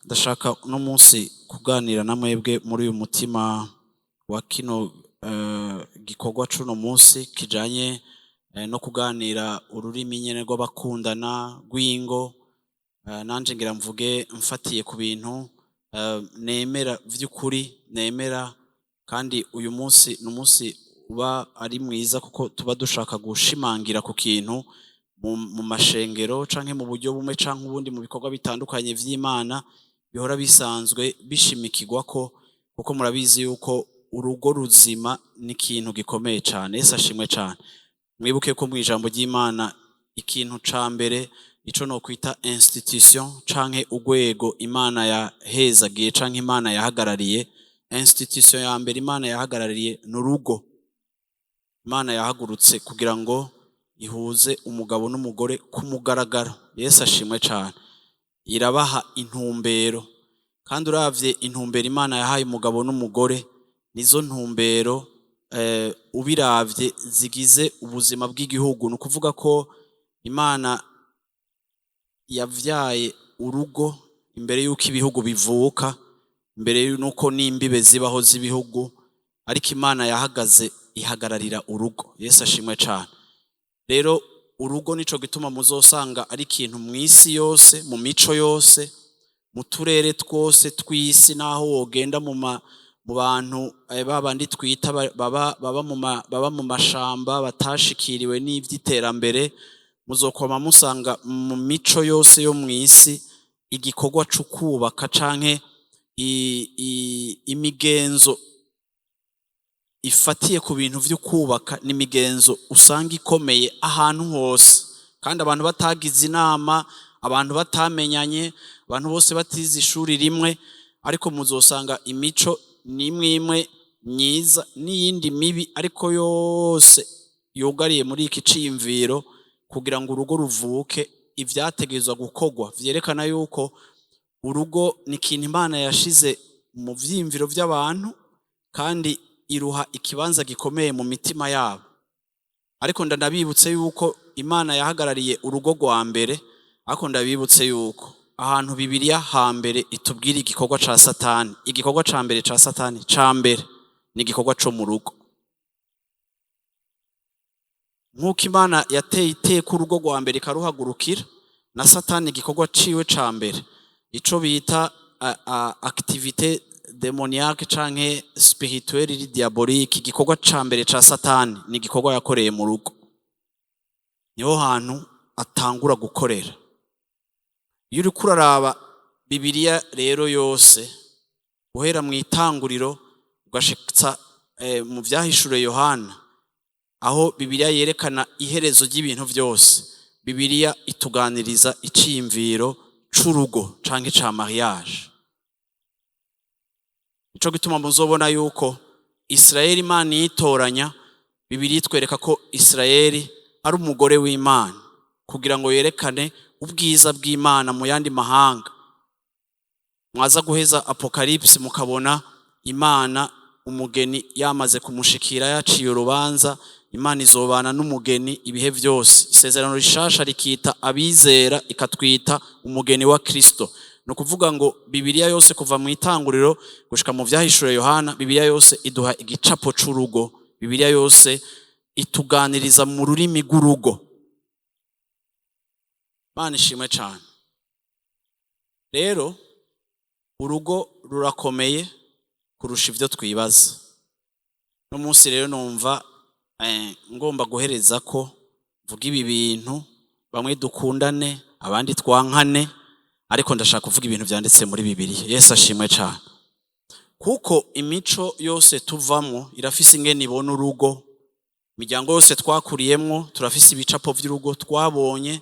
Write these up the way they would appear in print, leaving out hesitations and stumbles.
Ndashaka uno munsi kuganira na mwebwe muri uyu mutima wa kino gikorwa c'uno munsi kijanye no kuganira ururimi nyene rw'abakundana rw'ingo. Nanje ngira mvuge mfatiye ku bintu nemera vy'ukuri nemera. Kandi uyu munsi ni umunsi uba ari mwiza kuko tuba dushaka gushimangira ku kintu mu mashengero canke mu buryo bumwe canke ubundi, mu bikorwa bitandukanye vy'Imana bihora bisanzwe bishimikirwako, kuko murabizi yuko urugo ruzima ni ikintu gikomeye cane. Yesu ashimwe cane. Mwibuke ko mw'ijambo ry'Imana ikintu ca mbere ico nokwita institution canke urwego Imana yahezagiye canke Imana yahagarariye, institution ya mbere Imana yahagarariye ni urugo. Imana yahagurutse kugira ngo ihuze umugabo n'umugore ku mugaragaro. Yesu ashimwe cane. Irabaha intumbero. Kandi uravye intumbero Imana yahaye umugabo n'umugore, nizo ntumbero ubiravye zigize ubuzima bw'igihugu. Ni ukuvuga ko Imana yavyaye urugo imbere y'uko ibihugu bivuka, imbere y'uko n'imbibe zibaho z'ibihugu, ariko Imana yahagaze ihagararira urugo. Yesu ashimwe cane. Rero urugo nico gituma muzosanga ari ikintu mw'isi yose, mu mico yose, mu turere twose tw'isi, naho wogenda mu bantu babandi twita baba mu mashamba batashikiriwe n'ivy'iterambere, muzokwama musanga mu mico yose yo mw'isi igikorwa co kubaka canke imigenzo ifatiye ku bintu vyo kubaka n'imigenzo usanga ikomeye ahantu hose. Kandi abantu batagize inama, abantu batamenyanye, abantu bose batize ishuri rimwe, ariko muzosanga imico nimwe imwe myiza n'iyindi mibi, ariko yose yugariye muri iki ciyumviro kugira ngo urugo ruvuke. Ivyategerezwa gukorwa vyerekana yuko urugo ni ikintu Imana yashize mu vyiyumviro vy'abantu kandi iruha ikibanza gikomeye mu mitima yabo. Ariko ndanabibutse yuko Imana yahagarariye urugo rwa mbere, ariko ndabibutse yuko ahantu Bibiliya hambere itubwira igikorwa ca Satani, igikorwa ca mbere ca Satani ca mbere ni igikorwa co mu rugo. Nk'uko Imana yateye iteka urugo rwa mbere ikaruhagurukira, na Satani igikorwa ciwe ca mbere, ico bita activité démoniaque canke spirituelle iri diabolique, igikorwa ca mbere ca Satani ni igikorwa yakoreye mu rugo. Niho hantu atangura gukorera. Iyo uriko uraraba Bibiliya rero yose, guhera mu itanguriro ugashitsa mu Vyahishuriwe Yohana, aho Bibiliya yerekana iherezo ry'ibintu vyose, Bibiliya ituganiriza iciyumviro c'urugo canke ca mariage. Nico gituma muzobona yuko Israeli Imana yitoranya, Bibiliya itwereka ko Israeli ari umugore w'Imana kugira ngo yerekane ubwiza bw'Imana mu yandi mahanga. Mwaza guheza Apocalypse mukabona Imana umugeni yamaze kumushikira, yaciye urubanza, Imana izobana n'umugeni ibihe vyose. Isezerano rishasha rikita abizera, ikatwita umugeni wa Kristo. Ni ukuvuga ngo Bibiliya yose kuva mu itanguriro gushika mu Vyahishuriwe Yohana, Bibiliya yose iduha igicapo c'urugo. Bibiliya yose ituganiriza mu rurimi rw'urugo. Imana ishimwe cane. Rero urugo rurakomeye kurusha ivyo twibaza. No munsi rero numva ngomba guhereza ko mvuga ibi bintu, bamwe dukundane abandi twankane, ariko ndashaka kuvuga ibintu vyanditse muri Bibiliya. Yesu ashimwe cane. Kuko imico yose tuvamwo irafise ingene ibona urugo. Imiryango yose twakuriyemwo turafise ibicapo vy'urugo twabonye,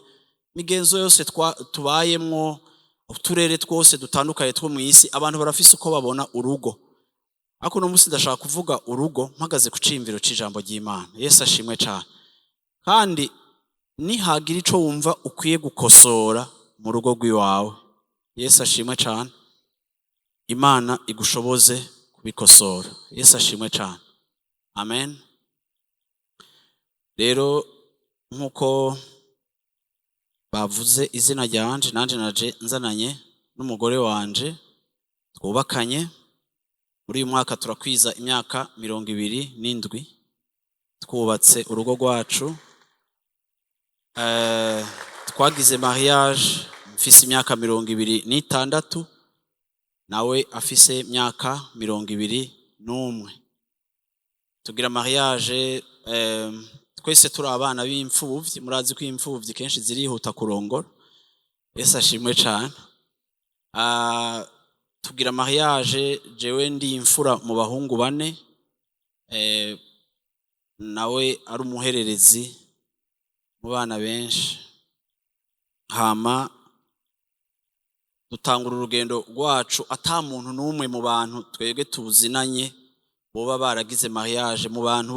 imigenzo yose tubayemwo, uturere twose dutandukanye two mw'isi, abantu barafise uko babona urugo. Ariko uno munsi ndashaka kuvuga urugo mpagaze ku ciyumviro c'ijambo ry'Imana. Yesu ashimwe cane. Kandi nihagira ico wumva ukwiye gukosora mu rugo rw'iwawe, Yesu ashimwe cane, Imana igushoboze kubikosora. Yesu ashimwe cane. Amen. Rero nk'uko bavuze izina ryanje, nanje naje nzananye n'umugore wanje twubakanye. Muri uyu mwaka turakwiza imyaka 27 twubatse urugo rwacu. Twagize mariage mfise imyaka 26, nawe afise imyaka 21. Tugira mariage twese turi abana b'imfuvyi. Murazi ko imfuvyi kenshi zirihuta kurongora. Yesu ashimwe cane. Tugira mariage jewe ndi imfura mu bahungu bane, nawe ari umuhererezi mu bana benshi. Hama dutangura urugendo rwacu ata muntu n'umwe mu bantu twebwe tuzinanye boba baragize mariage, mu bantu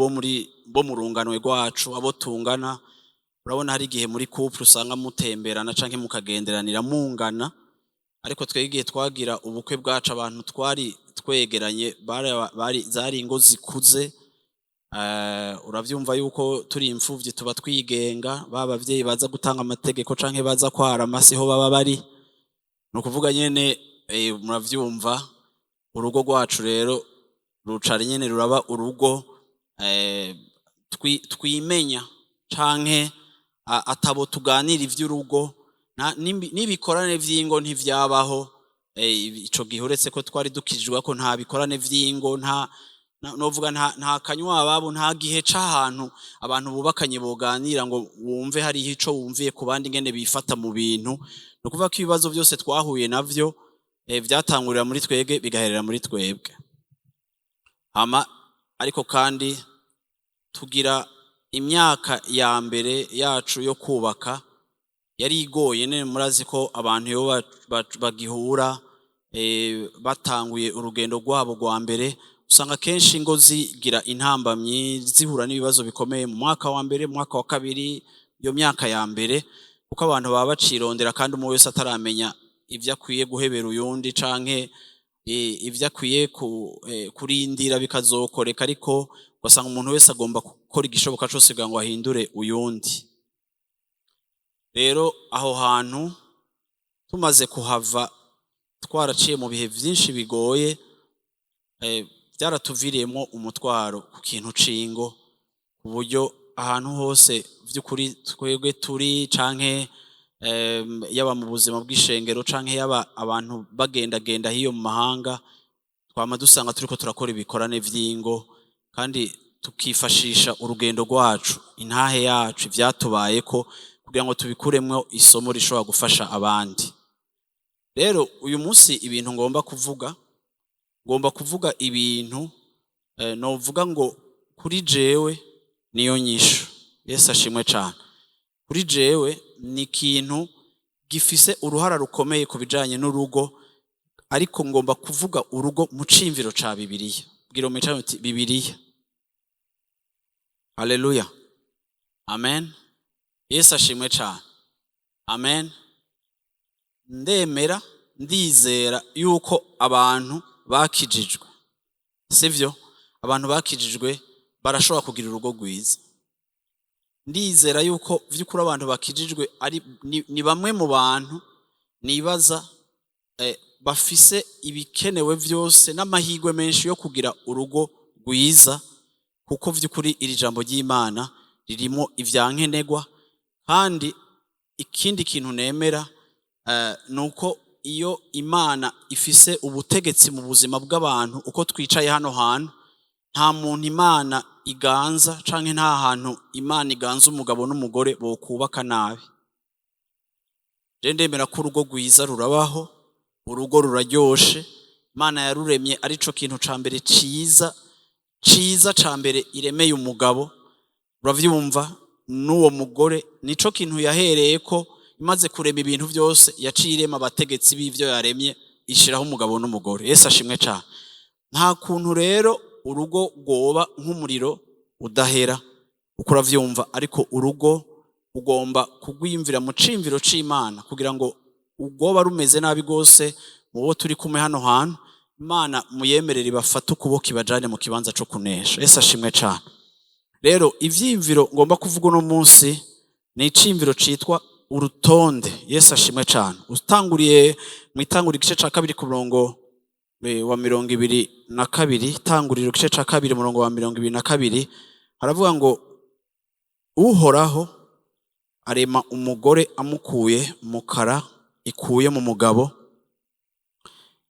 bo mu runganwe rwacu, abo tungana. Urabona hari igihe muri couple usanga mutemberana canke mukagenderanira mungana, ariko twebwe igihe twagira ubukwe bwacu, abantu twari twegeranye bari zari ingo zikuze. Uravyumva yuko turi imfuvyi tuba twigenga, ba bavyeyi baza gutanga amategeko canke baza kwarama siho baba bari. Ni ukuvuga nyene, muravyumva, urugo rwacu rero ruca nyene ruraba urugo twimenya canke atabo tuganira ivy'urugo, n'ibikorane vy'ingo ntivyabaho. Ico gihe uretse ko twari dukijijwe ko nta bikorane vy'ingo, nta novuga nta kanywa ababo, nta gihe c'ahantu abantu bubakanye boganira ngo wumve hariho ico wumviye ku bandi ingene bifata mu bintu. Ni ukuvuga ko ibibazo byose twahuye navyo vyatangurira muri twebwe bigaherera muri twebwe. Hama ariko kandi tugira imyaka ya mbere yacu yo kubaka yari igoye nene. Murazi ko abantu iyo bagihura, batanguye urugendo rwabo rwa mbere, usanga kenshi ingo zigira intambamyi, zihura n'ibibazo bikomeye mu mwaka wa mbere, mu mwaka wa kabiri, iyo myaka ya mbere, kuko abantu baba bacirondera kandi umwe wese ataramenya ivyo akwiye guhebera uyundi canke ivyo akwiye kurindira bikazokoreka, ariko ugasanga umuntu wese agomba gukora igishoboka cose kugira ngo ahindure uyundi. Rero aho hantu tumaze kuhava, twaraciye mu bihe vyinshi bigoye, byaratuviriyemwo umutwaro ku kintu c'ingo, ku buryo ahantu hose vy'ukuri twebwe turi canke yaba mu buzima bw'ishengero canke yaba abantu bagendagenda hiyo mu mahanga, twama dusanga turiko turakora ibikorane vy'ingo, kandi tukifashisha urugendo rwacu, intahe yacu, ivyatubayeko, kugira ngo tubikuremwo isomo rishobora gufasha abandi. Rero uyu munsi ibintu ngomba kuvuga ibintu novuga ngo kuri jewe niyo nyishu. Yesu ashimwe cane. Kuri jewe ni ikintu gifise uruhara rukomeye ku bijanye n'urugo, ariko ngomba kuvuga urugo mu ciyumviro ca Bibiliya. Bwira umwicaranye uti Bibiliya. Haleluya, amen. Yesu ashimwe cane, amen. Ndemera, ndizera yuko abantu bakijijwe, sivyo? Abantu bakijijwe barashobora kugira urugo rwiza. Ndizera yuko vy'ukuri abantu bakijijwe ari ni bamwe mu bantu nibaza bafise ibikenewe vyose n'amahirwe menshi yo kugira urugo rwiza, kuko vy'ukuri iri jambo ry'Imana ririmo ivyankenerwa. Kandi ikindi kintu nemera ni uko iyo Imana ifise ubutegetsi mu buzima bw'abantu, uko twicaye hano hantu, nta muntu Imana iganza canke nta hantu Imana iganza umugabo n'umugore bokubaka nabi. Je ndemera ko urugo rwiza rurabaho, urugo ruraryoshe. Imana yaruremye arico kintu ca mbere ciza, ciza ca mbere iremeye umugabo, uravyumva, n'uwo mugore. Nico kintu yahereye ko imaze kurema ibintu vyose, yaciye irema abategetsi b'ivyo yaremye, ishiraho umugabo n'umugore. Yesu ashimwe cane. Nta kuntu rero urugo rwoba nk'umuriro udahera, uko uravyumva, ariko urugo ugomba kugwiyumvira mu ciyumviro c'Imana, kugira ngo urwoba rumeze nabi rwose mu bo turi kumwe hano hantu, Imana muyemerere ibafate ukuboko ibajane mu kibanza co kunesha. Yesu ashimwe cane. Rero ivyiyumviro ngomba kuvuga uno munsi ni iciyumviro citwa Urutonde. Yesu ashimwe cyane. Utanguriye mu Itanguriro igice cya 2 ku murongo wa 22, Itanguriro igice cya 2 umurongo wa 22, haravuga ngo: "Uhoraho arema umugore amukuye mu kara ikuye mu mugabo,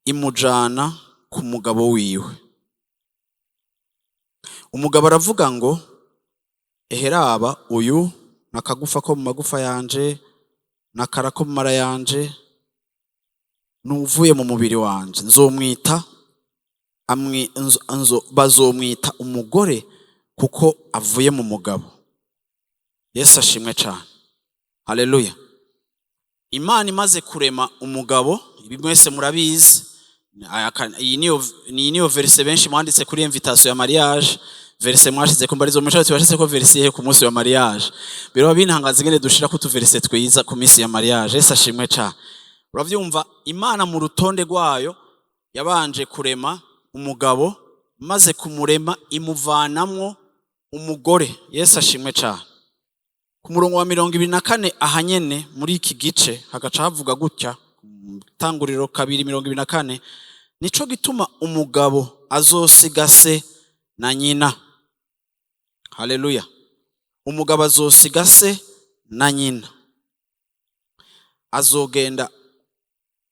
imujana ku mugabo wiwe. Umugabo aravuga ngo: 'Eheraba, uyu ni akagufa ko mu magufa yanje n'akara ko mu mara yanje, nuvuye mu mubiri wanje. Nzomwita bazomwita umugore kuko avuye mu mugabo.'" Yesu ashimwe cyane, haleluya. Imana imaze kurema umugabo, ibi mwese murabizi. Iyi niyo verset benshi mwanditse kuri invitation ya mariage, verset mwashize ko mbarizo mushatsi washize ko verset ihe ku munsi wa mariage. Biraba bintangaza ingene dushira ko utuverset twiza ku minsi ya mariage. Yesu ashimwe cyane. Uravyumva, Imana mu rutonde rwayo yabanje kurema umugabo, maze kumurema imuvanamwo umugore. Yesu ashimwe cyane. Ku murongo wa 24 ahanyene muri iki gice hagaca havuga gutya, Tanguriro 2:24: "Nico gituma umugabo azosiga se na nyina." Haleluya. Umugabo azosiga se na nyina, azogenda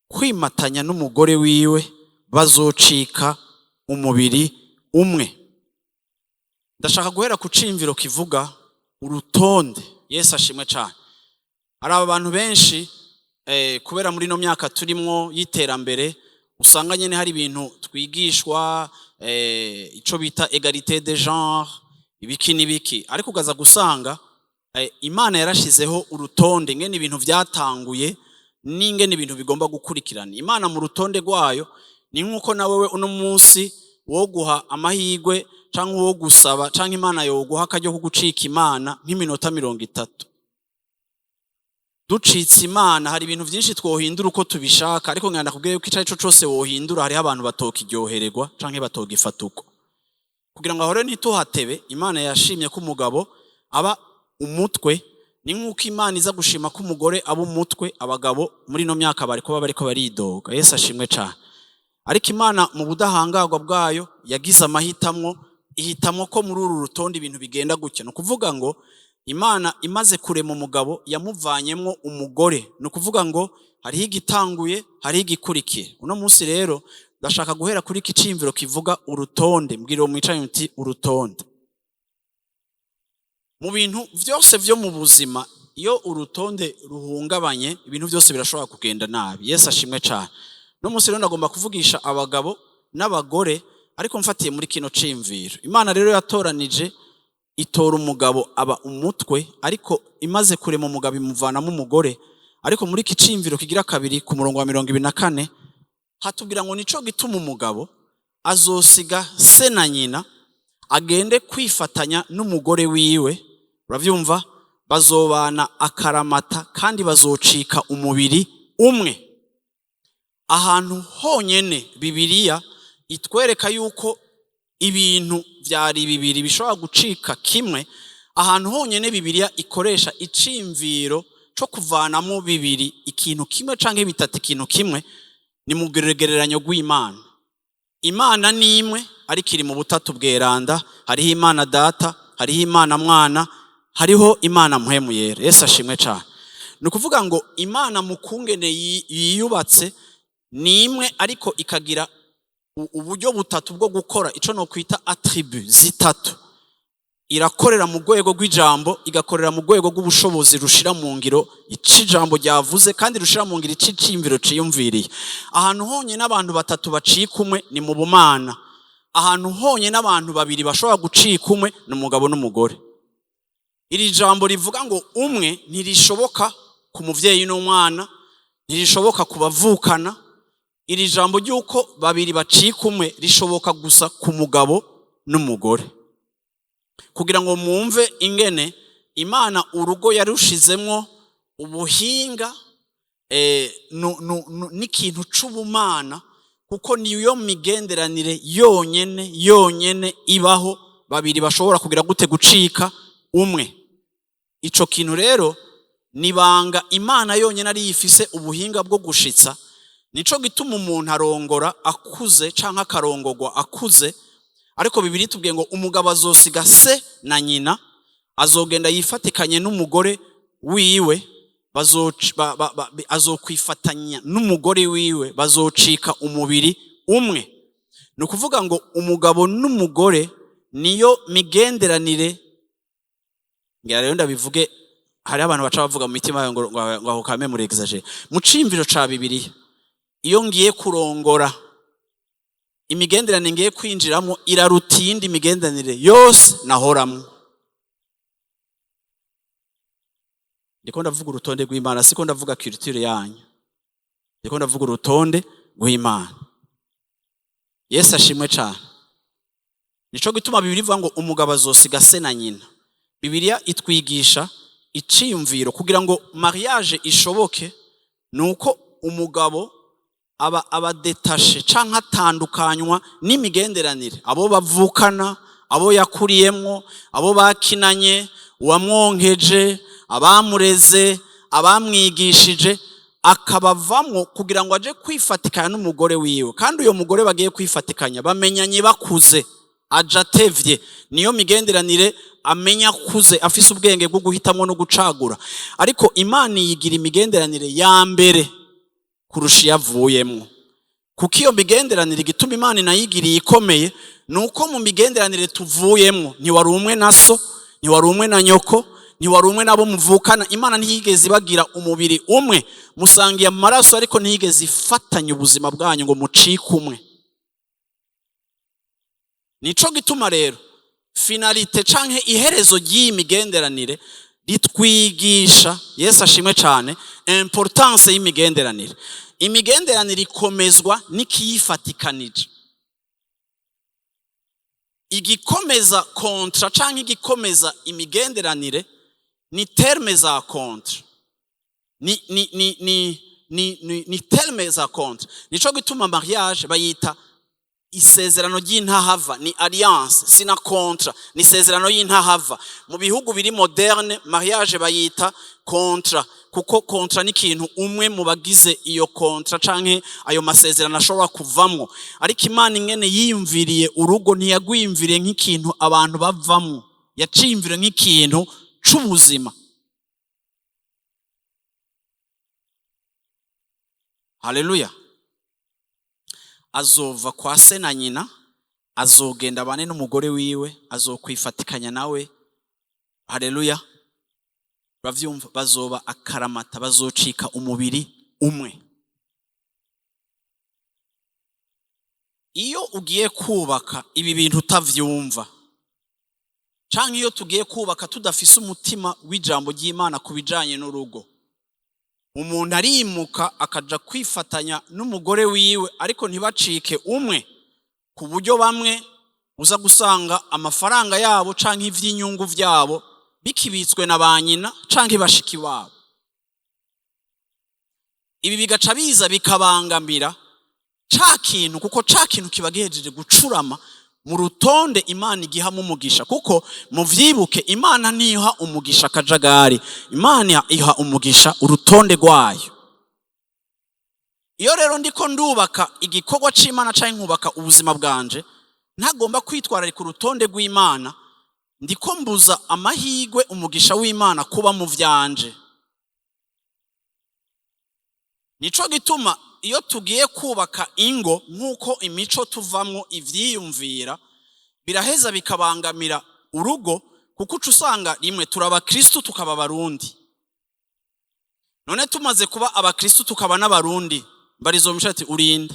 kwimatanya n'umugore wiwe, bazocika umubiri umwe. Ndashaka guhera ku cimviro kivuga urutonde. Yesu ashimwe cyane. Hari aba bantu benshi, kubera muri ino myaka turimwo y'iterambere, usanga nyene hari ibintu twigishwa, ico bita égalité de genre, ibiki n'ibiki, ariko ugaza gusanga Imana yarashizeho urutonde ngene ibintu vyatanguye n'ingene ibintu bigomba gukurikirana. Imana mu rutonde rwayo ni nk'uko na wewe uno munsi wo guha amahirwe canke wo gusaba canke Imana yoguha akaryo ko gucika Imana nk'iminota 30. Ducitse Imana, hari ibintu byinshi twohindura uko tubishaka, ariko ngenda kubwira yuko ico arico cose wohindura, hariho abantu batokiryohererwa canke batogifata uko. Kugira ngo ahore ntituhatebe, Imana yashimye ko umugabo aba umutwe. Ni nk'uko Imana iza gushima ko umugore aba umutwe, abagabo muri ino myaka bari kuba bariko baridoga. Yesu ashimwe cane. Ariko Imana mu budahangarwa bwayo yagize amahitamwo, ihitamwo ko muri uru rutonde ibintu bigenda gutya. Ni ukuvuga ngo Imana imaze kurema umugabo yamuvanyemwo umugore. Ni ukuvuga ngo hariho igitanguye, hariho igikurikiye. Uno munsi rero ndashaka guhera kuri iki ciyumviro kivuga urutonde. Mbwira uwo mwicaye uti: "Urutonde." Mu bintu vyose vyo mu buzima, iyo urutonde ruhungabanye, ibintu byose birashobora kugenda nabi. Yesu ashimwe cane. No munsi rero ndagomba kuvugisha abagabo n'abagore, ariko mfatiye muri kino ciyumviro. Imana rero yatoranije, itora umugabo aba umutwe, ariko imaze kurema umugabo imuvanamo umugore. Ariko muri iki ciyumviro kigira kabiri, ku murongo wa 24, hatubwira ngo: "Nico gituma umugabo azosiga se na nyina, agende kwifatanya n'umugore wiwe." Uravyumva, bazobana akaramata kandi bazocika umubiri umwe. Ahantu honyene Bibiliya itwereka yuko ibintu vyari bibiri bishobora gucika kimwe, ahantu honyene Bibiliya ikoresha iciyumviro co kuvanamo bibiri ikintu kimwe canke bitatu ikintu kimwe, ni mu rugereranyo rw'Imana. Imana ni imwe, ariko iri mu butatu bweranda. Hariho Imana Data, hariho Imana Mwana, hariho Imana Mpwemu Yera. Yesu ashimwe cane. Ni ukuvuga ngo Imana mu kungene yiyubatse ni imwe, ariko ikagira uburyo butatu bwo gukora, ico no kwita attributs zitatu. Irakorera mu rwego rw'ijambo, igakorera mu rwego rw'ubushobozi rushira mu ngiro ico ijambo ryavuze, kandi rushira mu ngiro ico iciyumviro ciyumviriye. Ahantu honyine abantu batatu bacika umwe ni mu bumana. Ahantu honyine abantu babiri bashobora gucika umwe ni umugabo n'umugore. Iri jambo rivuga ngo umwe ntirishoboka ku muvyeyi n'umwana, ntirishoboka ku bavukana. Iri jambo ry'uko babiri bacika umwe rishoboka gusa ku mugabo n'umugore. Kugira ngo mwumve ingene Imana urugo yarushizemwo ubuhinga, n'ikintu c'ubumana, kuko niyo migenderanire yonyene yonyene ibaho babiri bashobora kugira gute? Gucika umwe. Ico kintu rero Nibanga Imana yonyine ariyo ifise ubuhinga bwo gushitsa. Nico gituma umuntu arongora akuze canke akarongorwa akuze, ariko Bibiliya itubwiye ngo umugabo azosiga se na nyina, azogenda yifatikanye n'umugore wiwe, azokwifatanya n'umugore wiwe, bazocika umubiri umwe. Ni ukuvuga ngo umugabo n'umugore niyo migenderanire. Ngira rero ndabivuge, hari abantu baca bavuga mu mitima yabo ngo aho kame muri exagère. Mu ciyumviro ca Bibiliya, iyo ngiye kurongora, imigenderanire ngiye kwinjiramo iraruta iyindi migenderanire yose nahoramwo. Ndiko ndavuga urutonde rw'Imana, siko ndavuga culture yanyu. Ndiko ndavuga urutonde rw'Imana. Yesu ashimwe cane. Nico gituma Bibiliya ivuga ngo umugabo azosiga se na nyina. Bibiliya itwigisha iciyumviro kugira ngo mariage ishoboke, nuko umugabo aba détaché canke atandukanywa n'imigenderanire, abo bavukana, abo yakuriyemwo, abo bakinanye, uwamwonkeje, abamureze, abamwigishije, akabavamwo kugira ngo aje kwifatikanya n'umugore wiwe. Kandi uyo mugore bagiye kwifatikanya bamenyanye bakuze, aja atevye. Niyo migenderanire amenya akuze, afise ubwenge bwo guhitamwo no gucagura. Ariko Imana yigira imigenderanire ya mbere kurusha iyavuyemwo, kuko iyo migenderanire, igituma Imana inayigiriye ikomeye, ni uko mu migenderanire tuvuyemwo ntiwari umwe na so, ntiwari umwe na nyoko, ntiwari umwe n'abo muvukana. Imana ntiyigeze ibagira umubiri umwe. Musangiye amaraso, ariko ntiyigeze ifatanya ubuzima bwanyu ngo mucike umwe. Nico gituma rero finalité canke iherezo ry'iyi migenderanire ritwigisha, Yesu ashimwe cane, importance y'imigenderanire. Imigenderanire ikomezwa n'ikiyifatikanije. Igikomeza contrat canke igikomeza imigenderanire ni termes za contrat, ni termes za contrat. Nico gituma mariage bayita isezerano ry'intahava, ni alliance, sina contrat, ni isezerano y'intahava. Mu bihugu biri moderne, mariage bayita contrat, kuko contrat ni ikintu umwe mu bagize iyo contrat canke ayo masezerano ashobora kuvamwo. Ariko Imana ingene yiyumviriye urugo, ntiyagwiyumviriye nk'ikintu abantu bavamwo, yaciyumviriye nk'ikintu c'ubuzima. Haleluya. Azova kwa se na nyina, azogenda abane n'umugore wiwe, azokwifatikanya nawe. Haleluya. Uravyumva, bazoba akaramata, bazocika umubiri umwe. Iyo ugiye kubaka ibi bintu utavyumva, canke iyo tugiye kubaka tudafise umutima w'ijambo ry'Imana ku bijanye n'urugo, umuntu arimuka akaja kwifatanya n'umugore wiwe, ariko ntibacike umwe, ku buryo bamwe uza gusanga amafaranga yabo canke ivy'inyungu vyabo bikibitswe na ba nyina canke bashiki babo. Ibi bigaca biza bikabangamira ca kintu, kuko ca kintu kiba gihejeje gucurama mu rutonde Imana igihamo umugisha. Kuko muvyibuke, Imana ntiha umugisha akajagari, Imana iha umugisha urutonde rwayo. Iyo rero ndiko ndubaka igikorwa c'Imana canke nkubaka ubuzima bwanje, ntagomba kwitwararika urutonde rw'Imana, ndiko mbuza amahigwe umugisha w'Imana kuba mu vyanje. Nico gituma iyo tugiye kubaka ingo nk'uko imico tuvamwo ivyiyumvira, biraheza bikabangamira urugo, kuko uca usanga rimwe turi abakristu tukaba abarundi. None tumaze kuba abakristu tukaba n'abarundi, mbarizo mico ati urinde,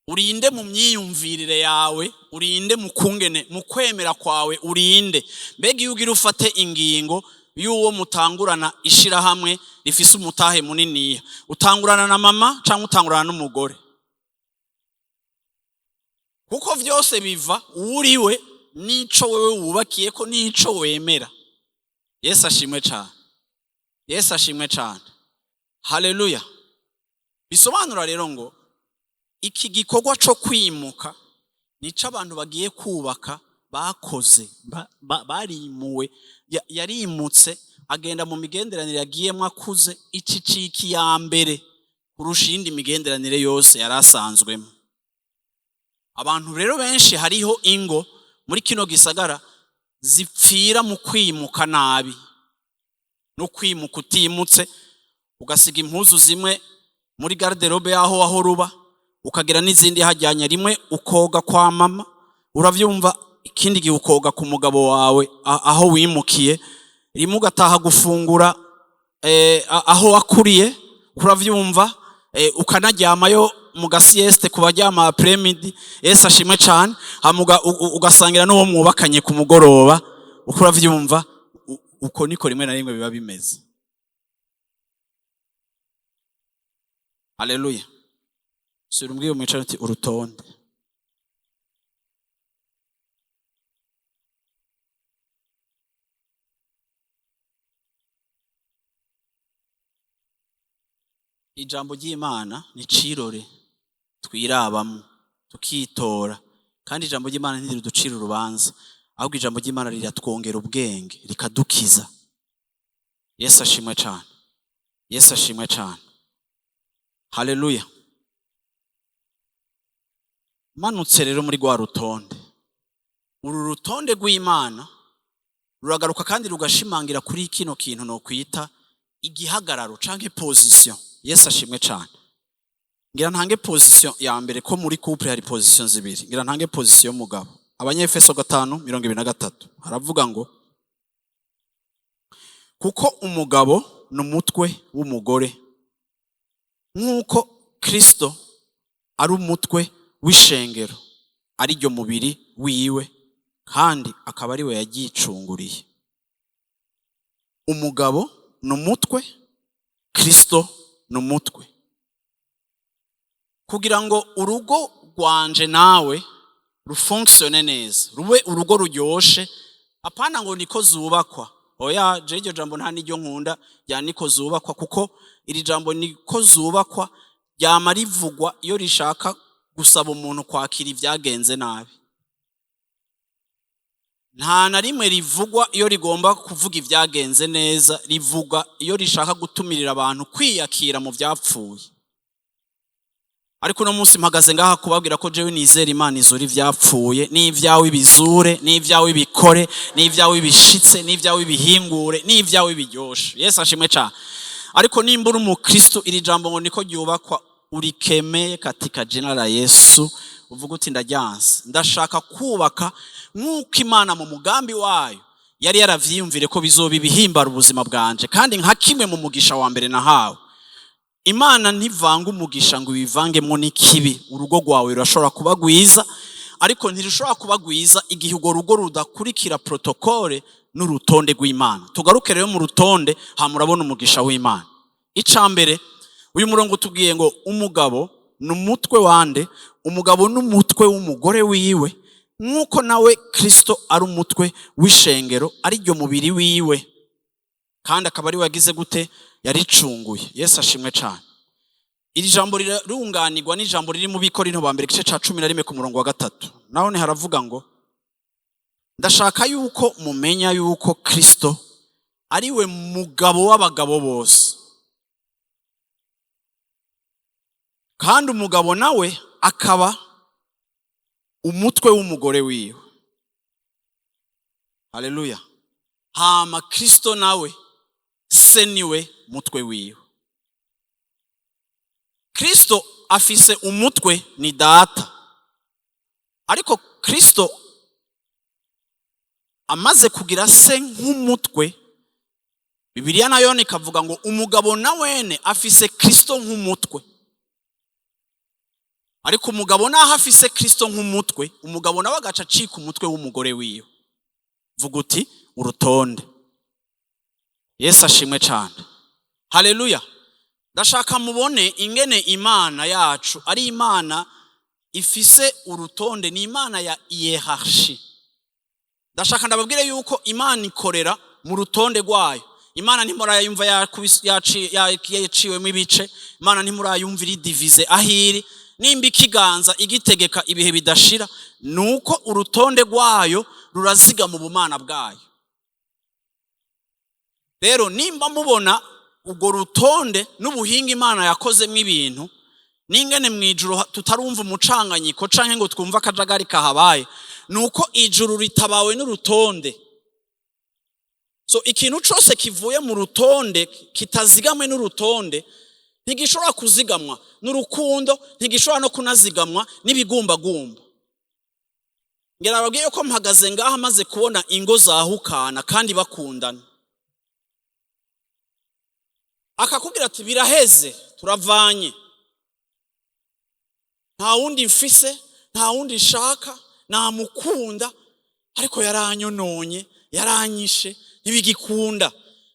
urinde mu myiyumvirire yawe, urinde mu kungene, mu kwemera kwawe, urinde. Mbega iyo ugira ufate ingingo y'uwo mutangurana ishirahamwe rifise umutahe muniniya, utangurana na mama canke utangurana n'umugore? Kuko vyose biva uwuriwe n'ico wewe wubakiyeko n'ico wemera. Yesu ashimwe cane. Yesu ashimwe cane. Haleluya. Bisobanura rero ngo iki gikorwa co kwimuka nico abantu bagiye kubaka bakoze, barimuwe Yarimutse agenda mu migenderanire yagiyemo akuze, iciciki ya mbere kurusha iyindi migenderanire yose yari asanzwemo. Abantu rero benshi, hariho ingo muri kino gisagara zipfira mu kwimuka nabi no kwimuka utimutse, ugasiga impuzu zimwe muri garde-robe y'aho wahora uba, ukagira n'izindi hajyanye. Rimwe ukoga kwa mama, uravyumva, ikindi gihe ukoga ku mugabo wawe aho wimukiye, rimwe ugataha gufungura aho wakuriye, uravyumva, ukanaryamayo mu ga sieste ku baryama après-midi. Yesu ashimwe cane. Hama ugasangira n'uwo mwubakanye ku mugoroba, uko uravyumva. Uko niko rimwe na rimwe biba bimeze. Haleluya! Sura umbwire umwicara uti: "Urutonde." Ijambo ry'Imana ni cirore twirabamo tukitora, kandi ijambo ry'Imana ntiriducira urubanza, ahubwo ijambo ry'Imana riratwongera ubwenge, rikadukiza. Yesu ashimwe cane! Yesu ashimwe cane! Haleluya! Manutse rero muri rwa rutonde, uru rutonde rw'Imana ruragaruka kandi rugashimangira kuri kino kintu nokwita igihagararo canke position. Yesu ashimwe cane! Ngira ntange position ya mbere, ko muri couple hari position zibiri. Ngira ntange position y'umugabo. Abanyefeso 5:23 haravuga ngo: "Kuko umugabo ni umutwe w'umugore, nk'uko Kristo ari umutwe w'ishengero, ari ryo mubiri wiwe, kandi akaba ari we yaryicunguriye." Umugabo ni umutwe, Kristo ni umutwe. Kugira ngo urugo rwanje nawe rufonctionne neza, rube urugo ruryoshe, apana ngo niko zubakwa. Oya, je iryo jambo nta n'iryo nkunda rya niko zubakwa, kuko iri jambo niko zubakwa ryama rivugwa iyo rishaka gusaba umuntu kwakira ibyagenze nabi. Nta na rimwe rivugwa iyo rigomba kuvuga ibyagenze neza. Rivuga iyo rishaka gutumirira abantu kwiyakira mu byapfuye. Ariko uno munsi mpagaze ngaha kubabwira ko jewe nizera Imana izura ivyapfuye, n'ivyawe ibizure, n'ivyawe ibikore, n'ivyawe ibishitse, n'ivyawe ibihingure, n'ivyawe ibiryoshe. Yesu ashimwe cane! Ariko nimba uri umukristo, iri jambo ngo niko ryubakwa urikemeye katika jina la Yesu, uvuga uti: "Ndaryanse, ndashaka kubaka nk'uko Imana mu mugambi wayo yari yaravyiyumvire ko bizoba ibihimbara ubuzima bwanje." Kandi nka kimwe mu mugisha wa mbere nahawe, Imana ntivanga umugisha ngo ibivangemo n'ikibi. Urugo rwawe rurashobora kuba rwiza, ariko ntirushobora kuba rwiza igihe urwo rugo rudakurikira protocole n'urutonde rw'Imana. Tugaruke rero mu rutonde, hama urabona umugisha w'Imana. Ica mbere, uyu murongo utubwiye ngo umugabo ni umutwe wande? Umugabo ni umutwe w'umugore wiwe, nk'uko nawe Kristo ari umutwe w'ishengero, ari ryo mubiri wiwe, kandi akaba ari we yagize gute? Yaricunguye. Yesu ashimwe cane! Iri jambo rirunganirwa n'ijambo riri mu Bikorinto ba mbere, igice ca 11 ku murongo wa 3. Naho ni haravuga ngo: "Ndashaka yuko mumenya yuko Kristo ari we mugabo w'abagabo bose, kandi umugabo nawe akaba umutwe w'umugore wiwe." Haleluya! Hama Kristo nawe se niwe mutwe wiwe. Kristo afise umutwe, ni Data. Ariko Kristo amaze kugira se nk'umutwe, Bibiliya nayo ikavuga ngo umugabo na wene afise Kristo nk'umutwe. Ariko umugabo naho afise Kristo nk'umutwe, umugabo nawe agaca acika umutwe w'umugore wiwe. Vuga uti: "Urutonde." Yesu ashimwe cyane! Haleluya! Ndashaka mubone ingene Imana yacu ari Imana ifise urutonde, ni Imana ya hiérarchie. Ndashaka ndababwire yuko Imana ikorera mu rutonde rwayo. Imana ntimurayumva yaciwemo ibice. Imana ntimurayumva iri divisée aho iri. Nimba ikiganza igitegeka ibihe bidashira, ni uko urutonde rwayo ruraziga mu bumana bwayo. Rero nimba mubona urwo rutonde n'ubuhinga Imana yakozemo ibintu, n'ingene mu ijuru tutarumva umucanganyiko canke ngo twumve akajagari kahabaye, ni uko ijuru ritabawe n'urutonde. So ikintu cose kivuye mu rutonde, kitazigamwe n'urutonde, ntigishobora kuzigamwa n'urukundo, ntigishobora no kunazigamwa n'ibigumbagumba. Ngira babwiye ko mpagaze ngaha maze kubona ingo zahukana kandi bakundana. Akakubwira ati biraheze, turavanye, nta wundi mfise, nta wundi nshaka, namukunda ariko yaranyononye, yaranyishe, ntibigikunda.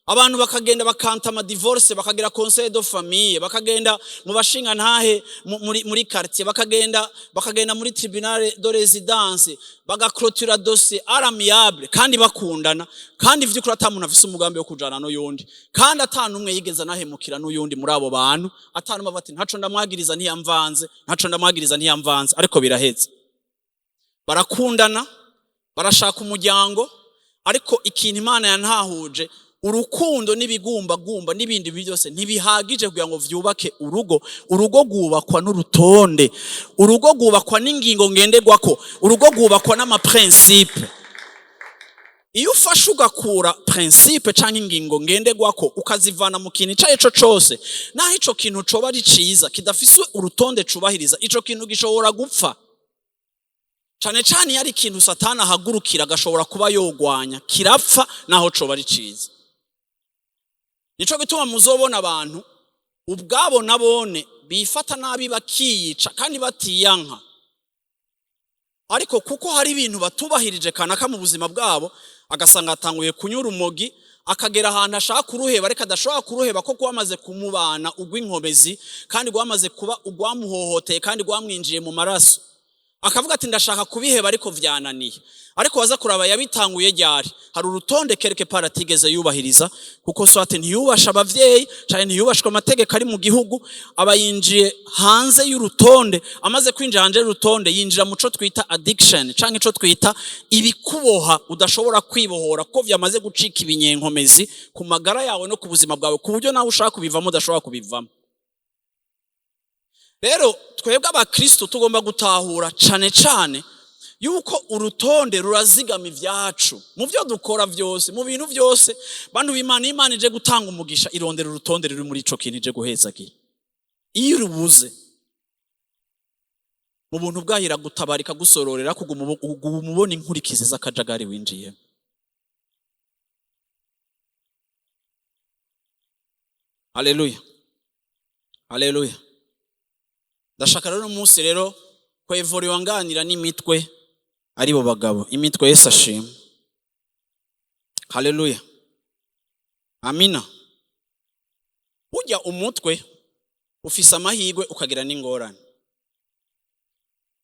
Abantu bakagenda bakantama divorce, bakagira conseil de famille, bakagenda mu bashinga ntahe muri quartier, bakagenda muri tribunal de résidence, bagaclôtura dossier à l'amiable, kandi bakundana, kandi vy'ukuri ata muntu afise umugambi wo kujana n'uyundi, kandi ata n'umwe yigeze anahemukira n'uyundi muri abo bantu, ata n'umwe avuga ati ntaco ndamwagiriza ntiyamvanze, ntaco ndamwagiriza ntiyamvanze, ariko biraheze. Barakundana, barashaka umuryango, ariko ikintu Imana yantahuje, urukundo n'ibigumbagumba n'ibindi byose ntibihagije kugira ngo vyubake urugo. Urugo rwubakwa n'urutonde, urugo rwubakwa n'ingingo ngenderwako, urugo rwubakwa n'amaprincipe. Iyo ufashe ugakura principe canke ingingo ngenderwako, ukazivana mu kintu ico arico cose, naho ico kintu coba ari ciza, kidafise urutonde cubahiriza, ico kintu gishobora gupfa. Cane cane iyo ari ikintu Satani ahagurukira agashobora kuba yogwanya, kirapfa naho coba ari ciza. Nico gituma muzobona abantu ubwabo nabone bifata nabi, bakiyica kandi batiyanka, ariko kuko hari ibintu batubahirije kanaka mu buzima bwabo, agasanga atanguye kunyura umogi, akagera ahantu ashaka kuruheba ariko adashobora kuruheba, ko rwamaze kumubana ugw'inkomezi, kandi rwamaze kuba ugwamuhohoteye, kandi rwamwinjiye mu maraso. Akavuga ati ndashaka kubiheba ariko vyananiye. Ariko waza kuraba yabitanguye ryari? Hari urutonde quelque part atigeze yubahiriza, kuko soit ntiyubasha abavyeyi canke ntiyubashwe amategeko ari mu gihugu, aba yinjiye hanze y'urutonde. Amaze kwinjira hanze y'urutonde, yinjira mu co twita addiction, canke ico twita ibikuboha udashobora kwibohora, ko vyamaze gucika ibinyenkomezi ku magara yawe no ku buzima bwawe, ku buryo nawe ushaka kubivamo udashobora kubivamo. Rero twebwe abakristo tugomba gutahura cane cane yuko urutonde rurazigama ivyacu mu byo dukora vyose, mu bintu vyose. Bantu b'Imana, iyo Imana ije gutanga umugisha, irondera urutonde ruri muri ico kintu ije guhezagira. Iyo urubuze, mu buntu bwayo iragutabara, ikagusororera, kuguma ubona inkurikizi z'akajagari winjiyemo. Haleluya, haleluya. Ndashaka rero umunsi rero kwevuriwa nganira n'imitwe, aribo bagabo, imitwe. Yesu ashimwe, haleluya, amina. Burya umutwe ufise amahirwe ukagira n'ingorane.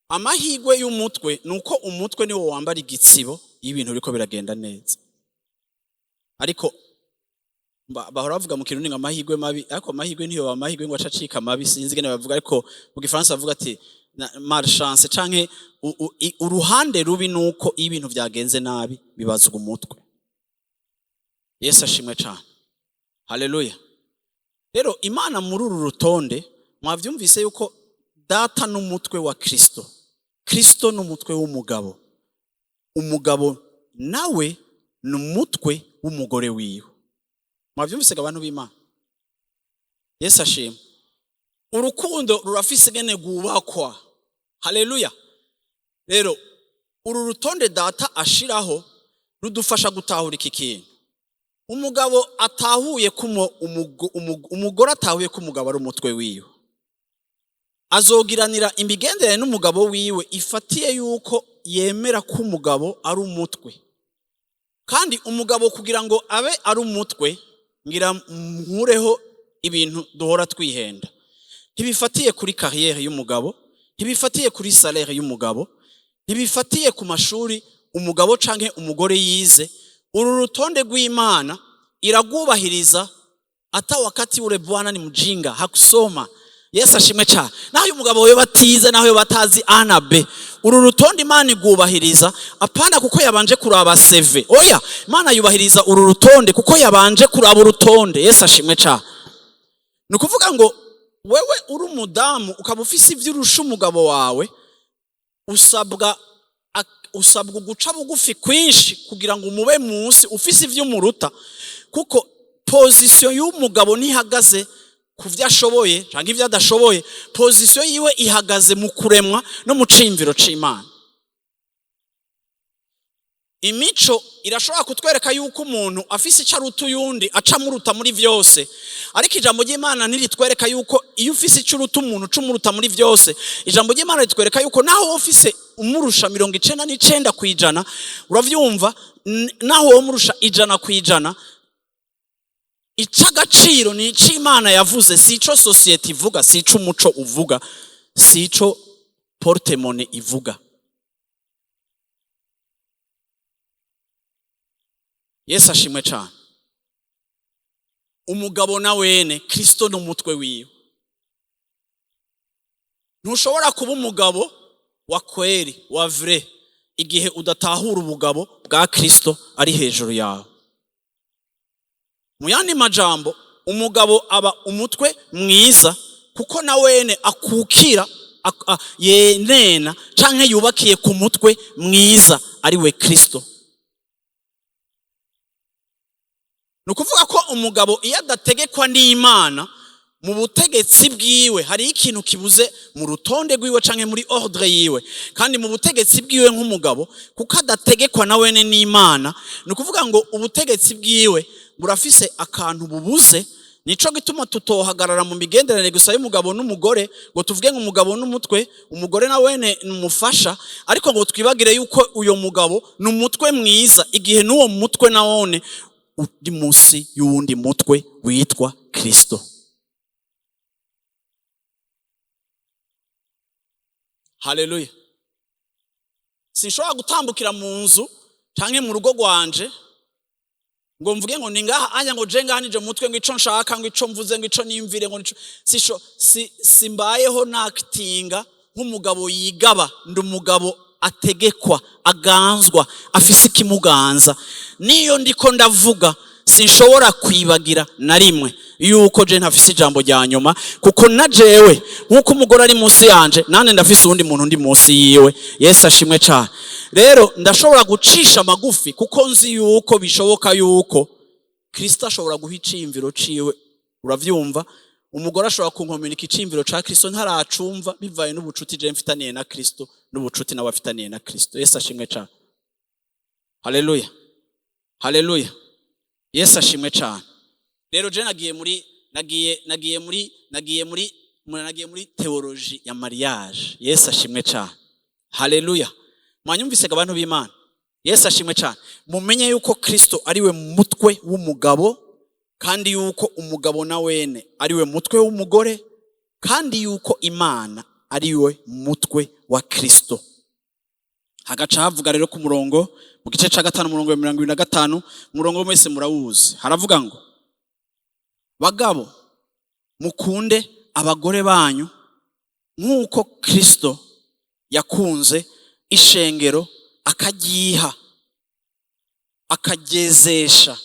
Amahirwe y'umutwe ni uko umutwe niwo wambara igitsibo iyo ibintu biriko biragenda neza. Ariko bahora bavuga mu Kirundi ngo amahirwe mabi, ariko amahirwe ntiyoba amahirwe ngo aca acika mabi, sinzi ingene bavuga, ariko mu Gifaransa bavuga ati malchance, canke uruhande rubi nuko iyo ibintu vyagenze nabi bibazwa umutwe. Yesu ashimwe cane, haleluya. Rero Imana muri uru rutonde mwavyumvise yuko data n'umutwe wa Kristo, Kristo n'umutwe w'umugabo, umugabo nawe n'umutwe w'umugore wiwe. Mwavyumvise ga bantu b'Imana? Yesu ashimwe. Urukundo rurafise ingene rwubakwa, haleluya. Rero uru rutonde data ashiraho rudufasha gutahura iki kintu. Umugabo atahuye ko umugore atahuye ko umugabo ari umutwe wiwe, azogiranira imigenderanire n'umugabo wiwe ifatiye yuko yemera ko umugabo ari umutwe. Kandi umugabo kugira ngo abe ari umutwe, ngira nkureho ibintu duhora twihenda, ntibifatiye kuri carrière y'umugabo, ntibifatiye kuri salaire y'umugabo, ntibifatiye ku mashuri umugabo canke umugore yize. Uru rutonde rw'Imana iragwubahiriza. Ata wakati ule bwana ni mjinga, hakusoma. Yesu ashimwe cyane. Naho uyu mugabo we batize, naho batazi A na B, Uru rutonde Imana igubahiriza, apana kuko yabanje kuraba CV. Oya, Imana yubahiriza uru rutonde kuko yabanje kuraba urutonde. Yesu ashimwe cyane. Ni ukuvuga ngo wewe uri umudamu ukaba ufise ibyo urusha umugabo wawe, usabwa guca bugufi kwinshi kugira ngo umube munsi ufise ibyo umuruta, kuko position y'umugabo ntihagaze ku byo ashoboye cyangwa ibyo adashoboye. Position yiwe ihagaze mu kuremwa no mu ciyumviro c'Imana. Imico irashobora kutwereka yuko umuntu afise icyo aruta uyundi, aca amuruta muri byose, ariko ijambo ry'Imana ntiritwereka yuko iyo ufise icyo uruta umuntu uca umuruta muri byose. Ijambo ry'Imana ritwereka yuko naho wowe ufise umurusha 99%, uravyumva, naho wowe umurusha 100%, ic'agaciro ni ic'Imana yavuze, si ico société ivuga, si ico umuco uvuga, si ico porte-monnaie ivuga. Yesu ashimwe cyane. Umugabo na wene, Kristo ni umutwe wiwe. Ntushobora kuba umugabo wa kweri, wa vrai, igihe udatahura ubugabo bwa Kristo ari hejuru yawe. Mu yandi majambo, umugabo aba umutwe mwiza kuko na wene akukira, yenena canke yubakiye ku mutwe mwiza ari we Kristo. Ni ukuvuga ko umugabo iyo adategekwa n'Imana mu butegetsi bwiwe, hari ikintu kibuze mu rutonde rwiwe canke muri ordre yiwe. Kandi mu butegetsi bwiwe nk'umugabo, kuko adategekwa na wene n'Imana, ni ukuvuga ngo ubutegetsi bwiwe burafise akantu bubuze. Nico gituma tutohagarara mu migenderanire gusa y'umugabo n'umugore ngo tuvuge ngo umugabo n'umutwe, umugore na wene ni umufasha, ariko ngo twibagire yuko uyo mugabo ni umutwe mwiza igihe n'uwo mutwe na wone uri munsi y'uwundi mutwe witwa Kristo. Haleluya. Sinshobora gutambukira mu nzu canke mu rugo rwanje ngo mvuge ngo ni ngaha anya, ngo je ngaha nije mutwe, ngo ico nshaka, ngo ico mvuze, ngo ico nimvire, ngo nico sisho si, simbayeho nakitinga nk'umugabo yigaba. Ndi umugabo ategekwa, aganzwa, afise ikimuganza. Niyo ndiko ndavuga, sinshobora kwibagira na rimwe yuko je ntafise ijambo rya nyuma, kuko na jewe nk'uko umugore ari munsi yanje, nane ndafise uwundi muntu ndi munsi yiwe. Yesu ashimwe cane. Rero ndashobora gucisha amagufi kuko nzi yuko bishoboka yuko Kristo ashobora guha iciyumviro ciwe. Uravyumva, umugore ashobora kunkominika iciyumviro ca Kristo ntaracumva, bivaye n'ubucuti je mfitaniye na Kristo n'ubucuti nawe afitaniye na Kristo. Yesu ashimwe cane. Haleluya, haleluya. Yesu ashimwe cane. Rero je nagiye muri nagiye nagiye muri nagiye muri nagiye muri theologie ya mariage. Yesu ashimwe cane. Haleluya. Mwanyumvise abantu b'Imana? Yesu ashimwe cane. Mumenye yuko Kristo ari we mutwe w'umugabo, kandi yuko umugabo na wene ari we mutwe w'umugore, kandi yuko Imana ari we mutwe wa Kristo. Hagaca havuga rero ku murongo mu gice ca 5, umurongo wa 25, umurongo mwese murawuzi. Haravuga ngo: bagabo, mukunde abagore banyu nk'uko Kristo yakunze ishengero akaryiha, akagezesha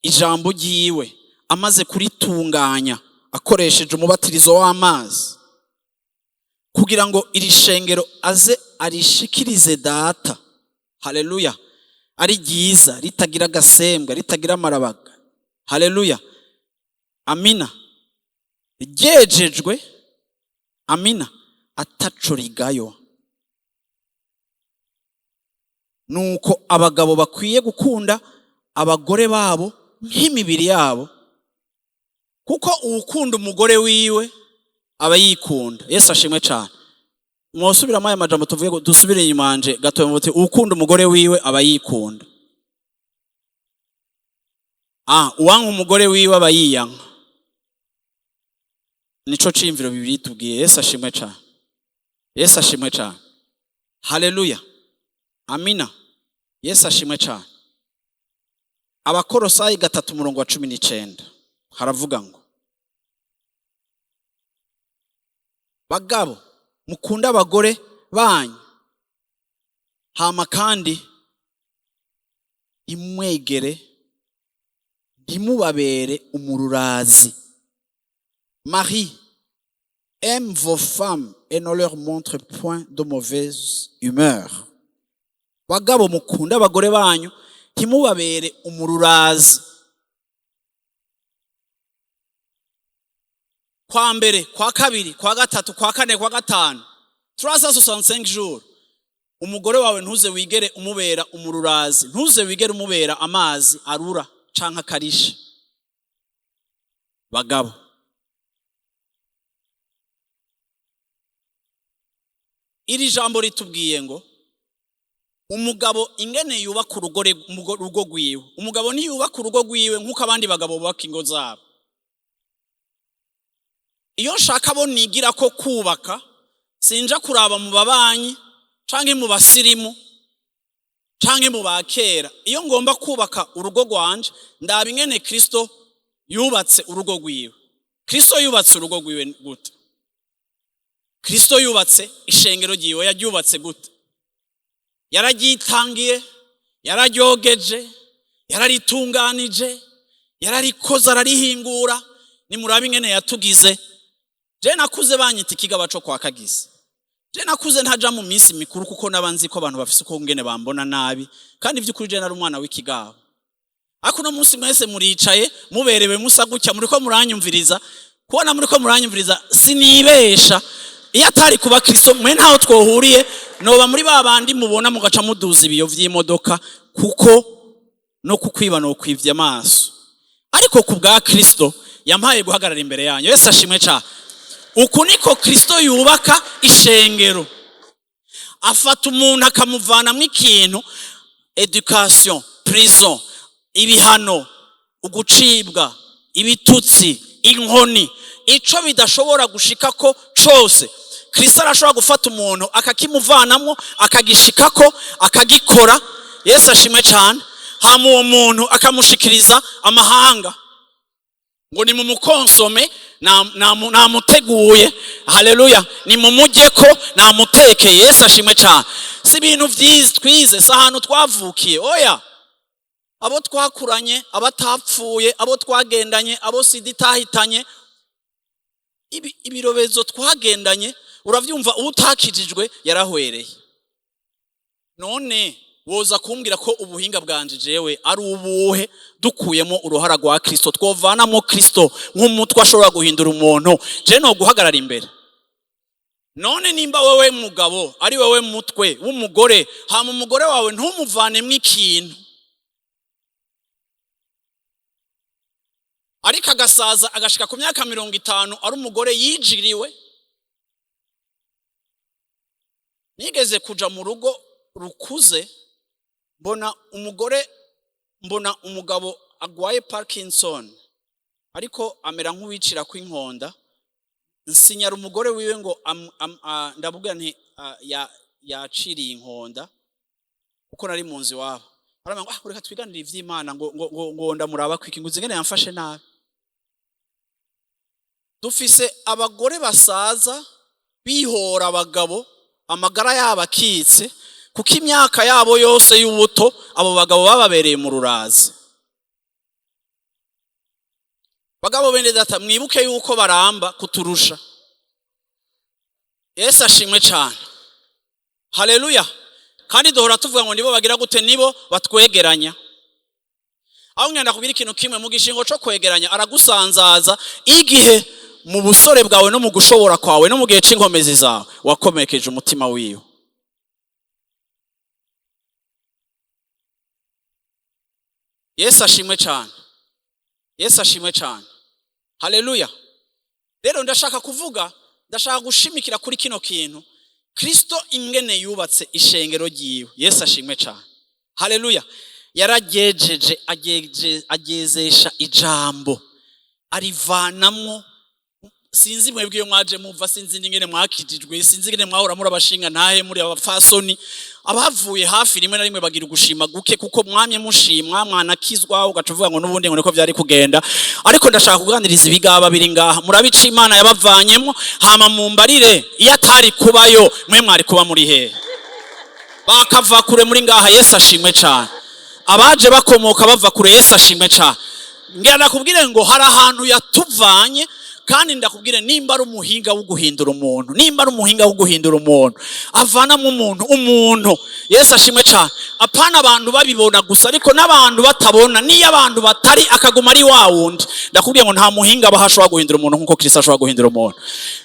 ijambo ryiwe, amaze kuritunganya akoresheje umubatirizo w'amazi, kugira ngo iri shengero aze arishikirize Data. Haleluya. Ari ryiza, ritagira agasembwa, ritagira amarabaga. Haleluya, amina. Ryejejwe, amina, ataco rigayo. Nuko abagabo bakwiye gukunda abagore babo nk'imibiri yabo, kuko uwukunda umugore wiwe aba yikunda. Yesu ashimwe cane. Mwosubiramo aya majambo, tuvuge ngo dusubire inyuma yanje gato, muti uwukunda umugore wiwe aba yikunda. Uwanka umugore wiwe aba yiyanka. Nico ciyumviro Bibiliya itubwiye. Yesu ashimwe cane. Yesu ashimwe cane. Haleluya, amina. Yesu ashimwe cane. Abakorosayi 3 umurongo wa 19 haravuga ngo: bagabo, mukunde abagore banyu. Hama kandi ntimwegere, ntimubabere umururazi. Maris, aime vos femmes et ne leur montre point de mauvaise humeur. Bagabo, mukunda abagore banyu, ntimubabere umururazi. Kwa mbere, kwa kabiri, kwa gatatu, kwa kane, kwa gatanu, 365 jours, umugore wawe ntuze wigere umubera umururazi, ntuze wigere umubera amazi arura canke akarisha. Bagabo, iri jambo ritubwiye ngo umugabo ingene yubaka urugo rwiwe, umugabo ntiyubaka urugo rwiwe nk'uko abandi bagabo bubaka ingo zabo. Iyo nshaka abo nigira ko kubaka, sinja kuraba mu babanyi canke mu basirimu canke mu bakera. Iyo ngomba kubaka urugo rwanje, ndaba ingene Kristo yubatse urugo rwiwe. Kristo yubatse urugo rwiwe gute? Kristo yubatse ishengero ryiwe, yaryubatse gute? Yararyitangiye, yararyogeje, yararitunganije, yararikoze, ararihingura. Nimurabe ingene yatugize. Je nakuze banyita ikigaba co kwa Kagisi. Je nakuze ntaja mu minsi mikuru kuko naba nzi ko abantu bafise uko ngene bambona nabi, kandi vy'ukuri je nari umwana w'ikigaba. Ariko uno munsi mwese muricaye muberewe musa gutya, muriko muranyumviriza. Kubona muriko muranyumviriza sinibesha, iyo atari kuba Kristo mwe ntaho twohuriye, noba muri ba bandi mubona mugaca muduza ibiyo vy'imodoka, kuko no kukwiba no kwivya amaso. Ariko ku bwa Kristo yampaye guhagarara imbere yanyu. Yesu ashimwe cyane. Uku niko Kristo yubaka ishengero. Afata umuntu akamuvanamwo ikintu, education, prison, ibihano, ugucibwa, ibitutsi, inkoni, ico bidashobora gushikako cose, Kristo arashobora gufata umuntu akakimuvanamwo, akagishikako, akagikora. Yesu ashimwe cyane. Hama uwo muntu akamushikiriza amahanga ngo ni mumukonsome, namuteguye. Haleluya! Ni mumujyeko, namutekeye. Yesu ashimwe cyane. Si ibintu vyiza twize, si ahantu twavukiye, oya. Abo twakuranye, abatapfuye, abo twagendanye, abo sida itahitanye, ibirobezo twagendanye, uravyumva, utakijijwe yarahwereye. None woza kumbwira ko ubuhinga bwanje jewe ari ubuhe? Dukuyemo uruhara rwa Kristo, twovanamo Kristo nk'umutwe ashobora guhindura umuntu, je no guhagarara imbere? None nimba wewe mugabo ari wewe mutwe w'umugore, hama umugore wawe ntumuvanemo ikintu, ariko agasaza agashika ku myaka 50 ari umugore yijiriwe. Nigeze kuja mu rugo rukuze, mbona umugore, mbona umugabo agwaye Parkinson, ariko amera nk'uwicira kw'inkonda. Nsinyara umugore wiwe ngo ndavuga nti yaciriye inkonda, kuko nari mu nzu iwabo. Arambwira ngo reka twiganire ivy'Imana, ngo ndamuraba kwiki, ngo ingene yamfashe nabi. Dufise abagore basaza bihora abagabo, amagara yabo akitse, kuko imyaka yabo yose y'ubuto abo bagabo bababereye mu rurazi. Bagabo bene data, mwibuke yuko baramba kuturusha. Yesu ashimwe cyane. Haleluya! Kandi duhora tuvuga ngo nibo bagira gute? Nibo batwegeranya. Aho ngenda kubwira ikintu kimwe, mu gishingo co kwegeranya aragusanzaza igihe mu busore bwawe no mu gushobora kwawe no mu gihe c'inkomezi zawe wakomerekeje umutima wiwe. Yesu ashimwe cyane. Yesu ashimwe cyane. Haleluya! Rero ndashaka kuvuga, ndashaka gushimikira kuri kino kintu, Kristo ingene yubatse ishengero ryiwe. Yesu ashimwe cyane. Haleluya! Yaragejeje, agezesha ijambo, arivanamwo. Sinzi mwebwe iyo mwaje muva, sinzi n'ingene mwakijijwe, sinzi ingene mwahora muri abashinga ntahe, muri abapfasoni abavuye hafi. Rimwe na rimwe bagira ugushima guke, kuko mwamye mushimwa, mwanakizwa, ugaca uvuga ngo n'ubundi ngo niko vyari kugenda. Ariko ndashaka kuganiriza ibigaba biri ngaha. Murabica Imana yabavanyemo, hama mumbarire, iyo atari kubayo mwe mwari kuba muri hehe? Bakava kure muri ngaha, Yesu ashimwe cyane. Abaje bakomoka bava kure, Yesu ashimwe cyane. Ngira ndakubwire ngo hari ahantu yatuvanye, kandi ndakubwire nimba ari umuhinga wo guhindura umuntu, nimba ari umuhinga wo guhindura umuntu, avanamo umuntu umuntu. Yesu ashimwe cyane. Apana abantu babibona gusa, ariko n'abantu batabona, niyo abantu batari, akaguma ari wa wundi. Ndakubwiye ngo nta muhinga abaho ashobora guhindura umuntu nk'uko Kristo ashobora guhindura umuntu.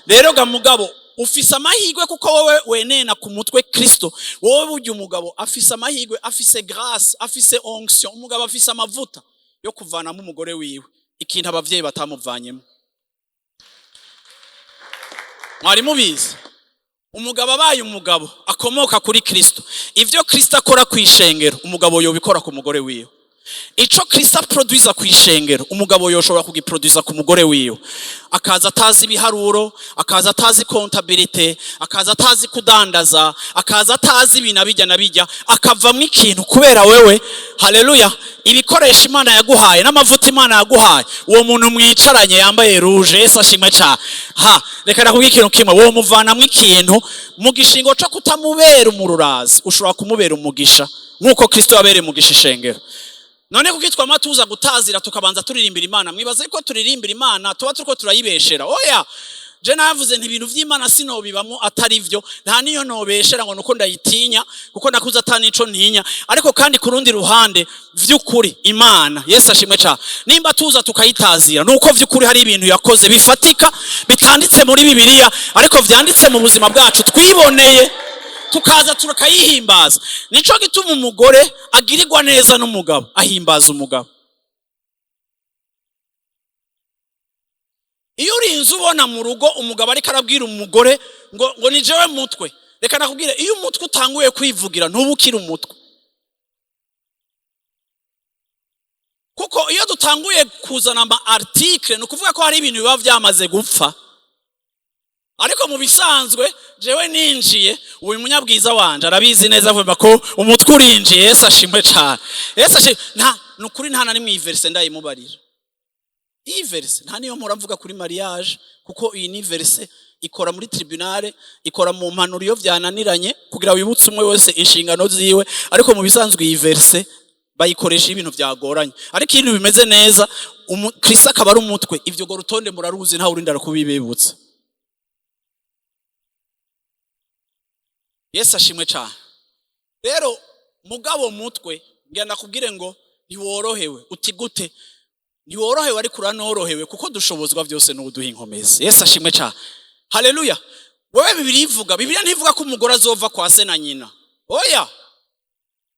Rero ga mugabo, ufise amahirwe kuko wowe wenena ku mutwe Kristo. Wowe burya umugabo afise amahirwe, afise grâce, afise onction. Umugabo afise amavuta yo kuvanamo umugore wiwe ikintu abavyeyi batamuvanyemo. Mwari mubizi? Umugabo abaye umugabo akomoka kuri Kristo, ivyo Kristo akora ku ishengero, umugabo yobikora ku mugore wiwe. Ico Kristo aproduiza ku ishengero, umugabo yoshobora kugiproduiza ku mugore wiwe. Akaza atazi ibiharuro, akaza atazi comptabilité, akaza atazi kudandaza, akaza atazi ibintu abijya na bijya, akavamwo ikintu kubera wewe, haleluya, ibikoresho Imana yaguhaye n'amavuta Imana yaguhaye. Uwo muntu mwicaranye yambaye rouge, Yesu ashimwe cyane. Ha, reka nakubwira ikintu kimwe: wowe muvanamwo ikintu mu gishingo co kutamubera umururazi, ushobora kumubera umugisha nk'uko Kristo yabereye umugisha ishengero. None kuko twama tuza gutazira, tukabanza turirimbira Imana, mwibaze ko turirimbira Imana tuba turiko turayibeshera? Oya, je navuze nti ibintu vy'Imana sinobibamwo atari vyo. Nta niyo nobeshera ngo nuko ndayitinya, kuko nakuze ata nico ntinya. Ariko kandi ku rundi ruhande, vy'ukuri Imana, Yesu ashimwe cane, nimba tuza tukayitazira, nuko vy'ukuri hari ibintu yakoze bifatika bitanditse muri Bibiliya, ariko vyanditse mu buzima bwacu twiboneye, tukaza tukayihimbaza. Nico gituma umugore agirirwa neza n'umugabo ahimbaza umugabo. Iyo urinze ubona mu rugo umugabo ariko arabwira umugore ngo ni jewe mutwe, reka nakubwire, iyo umutwe utanguye kwivugira ntuba ukiri umutwe. Kuko iyo dutanguye kuzana ama article, ni ukuvuga ko hari ibintu biba vyamaze gupfa. Ariko mu bisanzwe jewe ninjiye, uyu munyabwiza wanje arabizi neza, avuga ko umutwe urinjiye. Yesu ashimwe cyane, Yesu ashimwe. Nta nukuri, nta na rimwe iyi verse ndayimubarira. Iyi verse nta niyo mpora mvuga kuri mariage, kuko iyi ni verse ikora muri tribunale, ikora mu mpanuro iyo vyananiranye, kugira wibutse umwe wese inshingano ziwe. Ariko mu bisanzwe iyi verse bayikoresha ibintu vyagoranye. Ariko ibintu bimeze neza, Kristo akaba ari umutwe, ivyo go rutonde muraruzi, ntawe urinda kubibibutsa. Yesu ashimwe cyane. Rero mugabo mutwe, ngira ndakubwire ngo ntiworohewe. Uti gute ntiworohewe? Ariko uranorohewe, kuko dushobozwa byose n'uduha inkomezi. Yesu ashimwe cyane, haleluya. Wewe Bibiliya ivuga, Bibiliya ntivuga ko umugore azova kwa se na nyina. Oya,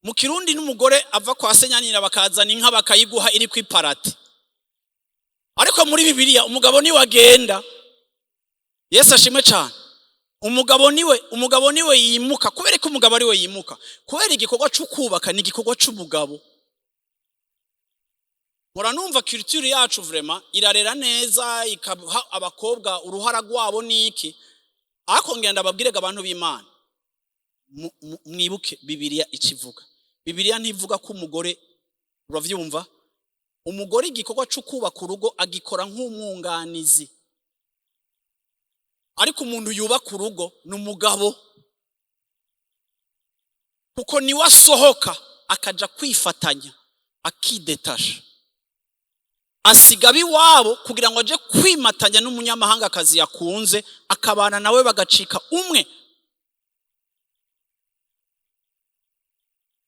mu Kirundi n'umugore ava kwa se na nyina bakazana inka bakayiguha iri kw'iparati. Ariko muri Bibiliya umugabo niwe agenda. Yesu ashimwe cyane. Umugabo niwe yimuka. Kubera ko umugabo ari we yimuka, kubera igikorwa cyo kubaka ni igikorwa c'umugabo. Mpora numva culture yacu vraiment irarera neza, ikaha abakobwa uruhara rwabo niki. Ariko ngenda ababwirega abantu b'Imana, mwibuke Bibiliya ikivuga. Bibiliya ntivuga ko umugore, uravyumva, umugore igikorwa cyo kubaka urugo agikora nk'umwunganizi, ariko umuntu yubaka urugo ni umugabo, kuko niwe asohoka akaja kwifatanya, akidetasha, asiga ab'iwabo kugira ngo aje kwimatanya n'umunyamahangakazi yakunze, akabana nawe bagacika umwe.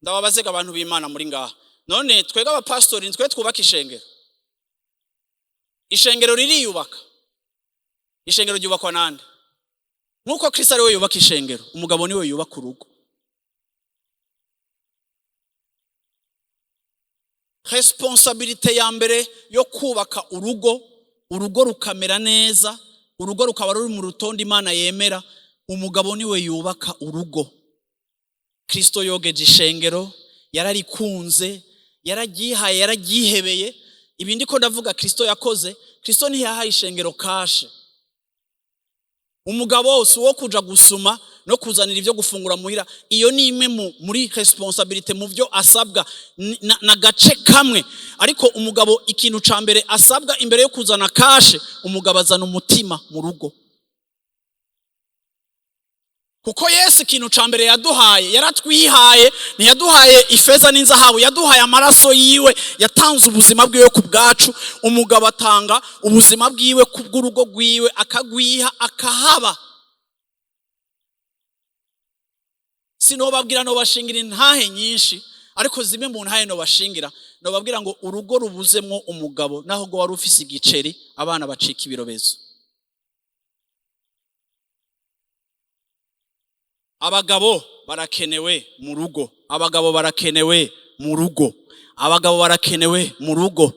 Ndababazega abantu b'Imana muri ngaha, none twebwe abapasitori twe twubaka ishengero? Ishengero ririyubaka. Ishengero ryubakwa nande? Nk'uko Kristo ari we yubaka ishengero, umugabo niwe yubaka urugo. Responsabilité ya mbere yo kubaka urugo, urugo rukamera neza, urugo rukaba ruri mu rutonde Imana yemera, umugabo niwe yubaka urugo. Kristo yogeje ishengero, yararikunze, yararyihaye, yararyihebeye. Ibi ndiko ndavuga Kristo yakoze. Kristo ntiyahaye ishengero kashe. Umugabo wose wo kuja gusuma no kuzanira ivyo gufungura muhira, iyo ni imwe muri responsabilité mu byo asabwa, na gace kamwe. Ariko umugabo ikintu ca mbere asabwa imbere yo kuzana kashe, umugabo azana umutima mu rugo. Kuko Yesu ikintu ca mbere yaduhaye, yaratwihaye. Ntiyaduhaye ifeza n'inzahabu, yaduhaye amaraso yiwe. Yatanze ubuzima bwiwe ku bwacu. Umugabo atanga ubuzima bwiwe ku bw'urugo rwiwe, akagwiha, akahaba. Sinobabwira, nobashingira intahe nyinshi, ariko zimwe mu ntahe nobashingira, nobabwira ngo urugo rubuzemwo umugabo, naho ngo wari ufise igiceri, abana bacika ibirobezo. Abagabo barakenewe mu rugo, abagabo barakenewe mu rugo, abagabo barakenewe mu rugo.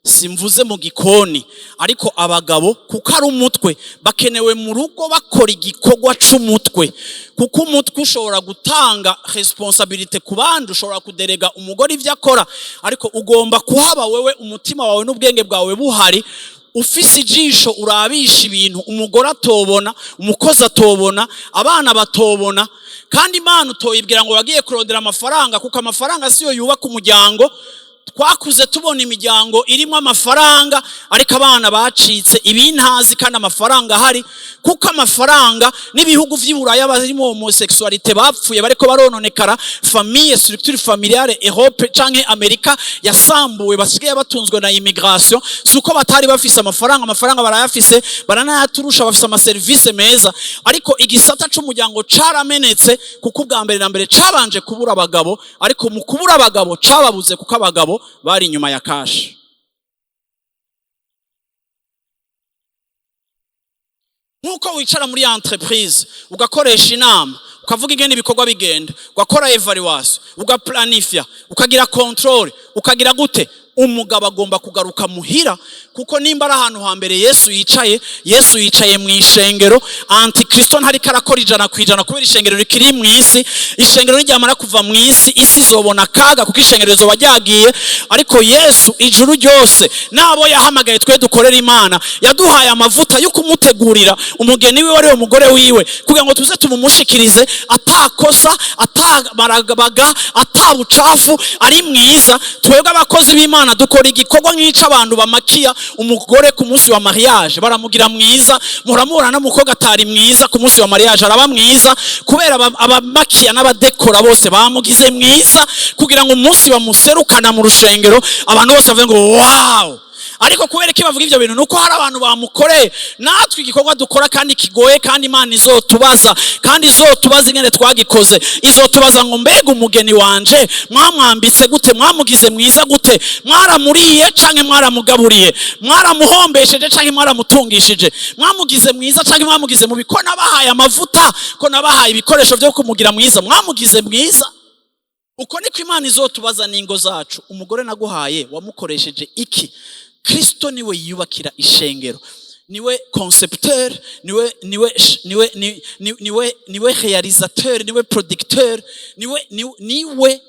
Simvuze mu gikoni, ariko abagabo, kuko ari umutwe, bakenewe mu rugo bakora igikorwa c'umutwe. Kuko umutwe ushobora gutanga responsabilité ku bandi, ushobora kuderega umugore ivyo akora, ariko ugomba kuhaba wewe, umutima wawe n'ubwenge bwawe buhari, ufise ijisho urabisha ibintu umugore atobona, umukozi atobona, abana batobona. Kandi Imana utoyibwira ngo wagiye kurondera amafaranga, kuko amafaranga siyo yubaka umuryango. Twakuze tubona imiryango irimo amafaranga, ariko abana bacitse ibintazi kandi amafaranga ahari. Kuko amafaranga n'ibihugu vy'i Buraya barimo homosexualité bapfuye, bariko barononekara. Famille, structure familiale, Europe canke Amerika yasambuwe, basigaye batunzwe na immigration. Si uko batari bafise amafaranga, amafaranga barayafise, baranayaturusha, bafise amaserivisi meza, ariko igisata c'umuryango caramenetse, kuko ubwa mbere na mbere cabanje kubura abagabo. Ariko mu kubura abagabo, cababuze kuko abagabo bari inyuma ya cash. Nk'uko wicara muri entreprise ugakoresha inama, ukavuga ingene ibikorwa bigenda, ugakora evaluation, ugaplanifya, ukagira contrôle, ukagira gute, umugabo agomba kugaruka muhira. Kuko nimba ari ahantu hambere Yesu yicaye, Yesu yicaye mu ishengero. Antikristo ntariko arakora 100% kubera ishengero rikiri mu isi. Ishengero niryamara kuva mu isi, isi izobona akaga, kuko ishengero rizoba ryagiye. Ariko Yesu, ijuru ryose n'abo yahamagaye, twe dukorera Imana, yaduhaye amavuta yo kumutegurira umugeni wiwe, ariwe mugore wiwe, kugira ngo tuze tumumushikirize atakosa, atabarabaga, atabucafu, ari mwiza. Twebwe abakozi b'Imana dukora igikorwa nk'ico abantu bamakiya umugore ku munsi wa mariage, baramugira mwiza. Muramubona n'umukobwa atari mwiza, ku munsi wa mariage araba mwiza, kubera abamakiya n'abadekora bose bamugize mwiza, kugira ngo umunsi bamuserukana mu rushengero abantu bose bavuge ngo wow. Ariko kubera ko bavuga ivyo bintu, nuko hari abantu bamukoreye. Natwe igikorwa dukora kandi kigoye, kandi Imana izotubaza, kandi izotubaza ingene twagikoze. Izotubaza ngo mbega umugeni wanje mwamwambitse gute, mwamugize mwiza gute, mwaramuriye canke mwaramugaburiye, mwaramuhombesheje canke mwaramutungishije, mwamugize mwiza canke mwamugize mubi? Ko nabahaye amavuta, ko nabahaye ibikoresho vyo kumugira mwiza, mwamugize mwiza? Uko niko Imana izotubaza n'ingo zacu. Umugore naguhaye wamukoresheje iki? Kristo niwe yiyubakira ishengero, niwe concepteur, niwe réalisateur, niwe producteur,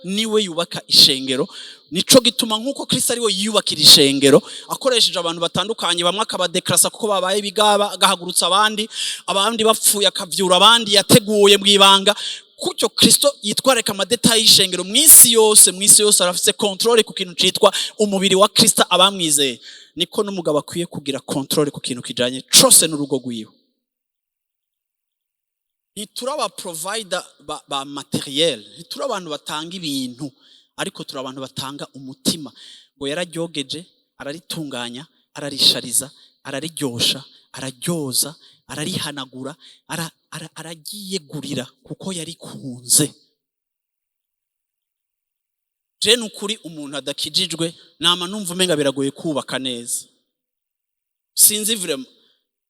niwe yubaka ishengero. Nico gituma nk'uko Kristo ariwe yiyubakira ishengero akoresheje abantu batandukanye, bamwe akabadekrasa kuko babaye ibigaba, agahagurutsa abandi, abandi bapfuye akavyura abandi yateguye mw'ibanga. Kutyo Kristo yitwararika ama détails y'ishengero mw'isi yose. Mw'isi yose arafise contrôle ku kintu citwa umubiri wa Kristo, abamwizeye. Niko n'umugabo akwiye kugira contrôle ku kintu kijanye cose n'urugo rwiwe. Ntituri aba provider ba matériel, ntituri abantu batanga ibintu, ariko turi abantu batanga umutima. Ngo yararyogeje, araritunganya, ararishariza, araryosha, araryoza, ararihanagura, araryiyegurira kuko yarikunze. Je nukuri umuntu adakijijwe nama numva umenga biragoye kubaka neza. Sinzi vraiment,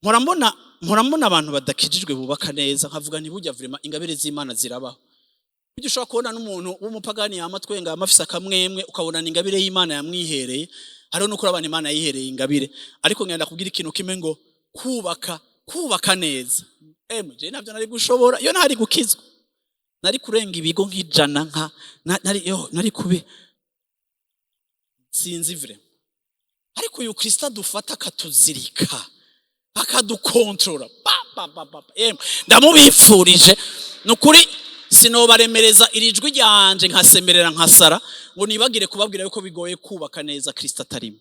mpora mbona abantu badakijijwe bubaka neza, nkavuga nti burya vraiment ingabire z'Imana zirabaho. Burya ushobora kubona n'umuntu w'umupagani yama twenga, yama afise akamwemwe, ukabona ni ingabire y'Imana yamwihereye. Hariho nuko urabona Imana yihereye ingabire. Ariko ngenda kubwira ikintu kimwe, ngo kubaka neza, emwe, je navyo nari gushobora iyo ntari gukizwa. Nari kurenga ibigo nk'ijana, nka nari yo nari kubi, sinzi vraiment. Ariko uyu Kristo adufata, akatuzirika, akadukontorora, ba ba ba ba. Emwe, ndamubipfurije nukuri. Sinobaremereza iri jwi ryanje nkasemerera nkasara ngo nibagire kubabwira yuko bigoye kubaka neza Kristo atarimo.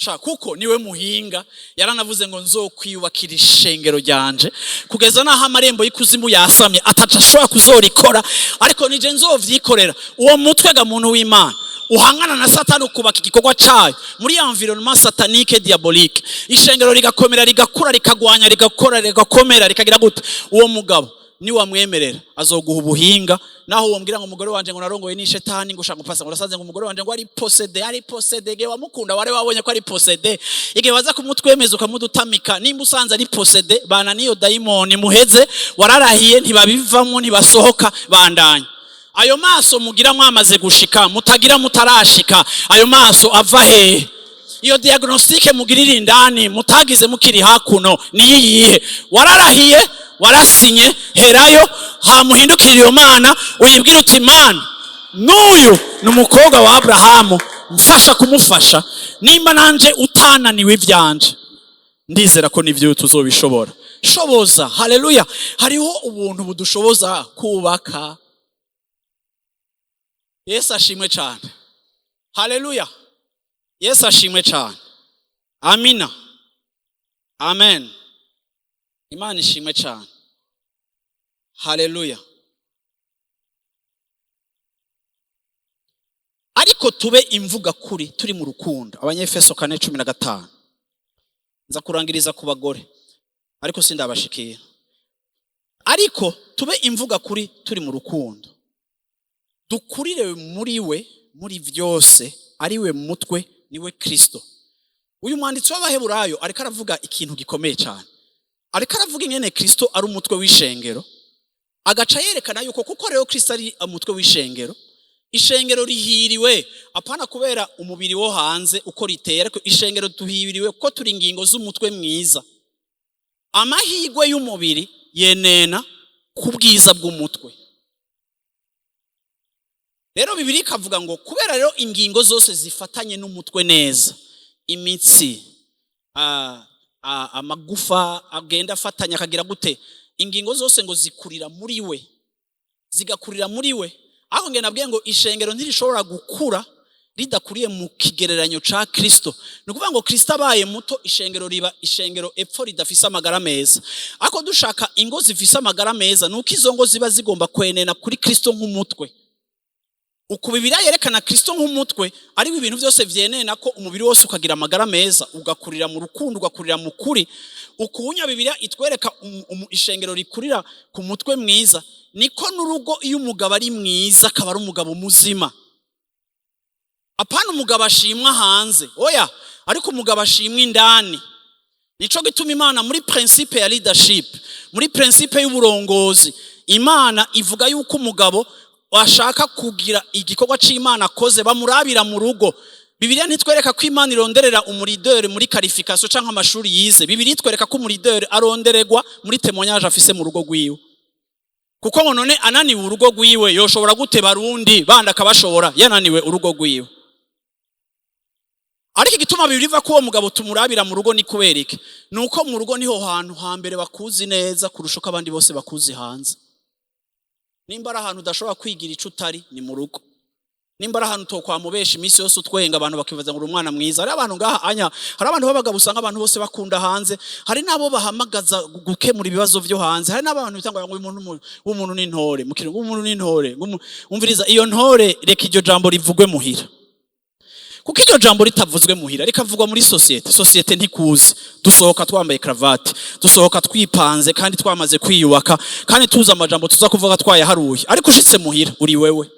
Sha, kuko niwe muhinga. Yaranavuze ngo nzokwiyubakira ishengero ryanje kugeza n'aho amarembo y'ikuzimu yasamye ataca ashobora kuzorikora, ariko nije nzovyikorera. Uwo mutwe ga muntu w'Imana uhangana na Satani, ukubaka igikorwa cayo muri environnement satanique, diabolique, ishengero rigakomera, rigakura, rikagwanya, rigakora, rigakomera, rikagira gute. Uwo mugabo niwamwemerera azoguha ubuhinga. Naho wombwira ngo umugore wanje ngo narongoye ni shetani, ngo ushaka gupasa, ngo urasaze, ngo umugore wanje ngo ari possédé, ari possédé. Igihe wamukunda wari wabonye ko ari possédé? Igihe waza kumutwemeza ukamudutamika, nimba usanze ari possédé, bana niyo dayimoni muheze. Wararahiye, ntibabivamo, ntibasohoka, bandanya. Ayo maso mugira mwamaze gushika, mutagira mutarashika, ayo maso ava hehe? Iyo diagnostic mugirira indani mutagize mukiri hakuno niyo iyihe? Wararahiye, warasinye, herayo, hamuhindukirira iyo Mana, uyibwira uti: "Mana, n'uyu ni umukobwa wa Aburahamu, mfasha kumufasha. Nimba nanje utananiwe ivyanje, ndizera ko n'ivyo tuzobishobora. Shoboza." Haleluya! Hariho ubuntu budushoboza kubaka. Yesu ashimwe cyane. Haleluya! Yesu ashimwe cyane. Amina, amen. Imana ishimwe cyane. Haleluya! Ariko tube imvuga kuri turi mu rukundo. Abanyefeso 4:15. Nza kurangiriza ku bagore, ariko sindabashikira. Ariko tube imvuga kuri turi mu rukundo, dukurire muri we muri byose, ari we mutwe, niwe Kristo. Uyu mwanditsi w'Abaheburayo ariko aravuga ikintu gikomeye cyane. Ariko aravuga ingene Kristo ari umutwe w'ishengero, agaca yerekana yuko kuko rero Kristo ari umutwe w'ishengero, ishengero rihiriwe, apana kubera umubiri wo hanze uko riteye, ariko ishengero duhiriwe kuko turi ingingo z'umutwe mwiza. Amahirwe y'umubiri yenena ku bwiza bw'umutwe. Rero Bibiliya ikavuga ngo kubera rero ingingo zose zifatanye n'umutwe neza, imitsi, amagufa agenda afatanya, akagira gute, ingingo zose ngo zikurira muri we, zigakurira muri we. Aho nge nabwiye ngo ishengero ntirishobora gukura ridakuriye mu kigereranyo ca Kristo. Ni ukuvuga ngo Kristo abaye muto, ishengero riba ishengero epfo ridafise amagara meza. Ariko dushaka ingo zifise amagara meza, ni uko izo ngo ziba zigomba kwenena kuri Kristo nk'umutwe. Uku Bibiliya yerekana Kristo nk'umutwe, ariko ibintu byose vyenena ko umubiri wose ukagira amagara meza, ugakurira mu rukundo, ugakurira mu kuri. Ukunya Bibiliya itwereka ishengero rikurira ku mutwe mwiza, niko n'urugo iyo umugabo ari mwiza, akaba ari umugabo muzima. Apana umugabo ashimwa hanze, oya, ariko umugabo ashimwa indani. Nico gituma Imana muri principe ya leadership, muri principe y'uburongozi, Imana ivuga yuko umugabo washaka kugira igikorwa c'Imana akoze bamurabira mu rugo. Bibiliya ntitwereka ko Imana ironderera umu leader muri qualification canke amashuri yize. Bibiliya itwereka ko umu leader arondererwa muri témoignage afise mu rugo rwiwe. Kuko ngo none ananiwe urugo rwiwe yoshobora gute barundi bandi akabashobora yananiwe urugo rwiwe? Ariko igituma Bibiliya iva ko uwo mugabo tumurabira mu rugo ni kubera iki? Ni uko mu rugo niho hantu hambere bakuzi neza kurusha uko abandi bose bakuzi hanze. Nimba ari ahantu udashobora kwigira ico utari, ni mu rugo. Nimba ari ahantu utokwamubesha iminsi yose utwenga, abantu bakibaza ngo uri umwana mwiza. Hari abantu ngaha anya, hari abantu b'abagabo usanga abantu bose bakunda hanze, hari n'abo bahamagaza gukemura ibibazo vyo hanze, hari n'abantu bita ngo uyu muntu w'umuntu ni intore, mu kirundi w'umuntu ni intore. Umviriza, iyo ntore, reka iryo jambo rivugwe muhira, kuko iryo jambo ritavuzwe muhira rikavugwa muri sosiyete, sosiyete ntikuzi. Dusohoka twambaye cravate, dusohoka twipanze kandi twamaze kwiyubaka, kandi tuzi amajambo tuza kuvuga twayaharuye, ariko ushitse muhira uri wewe.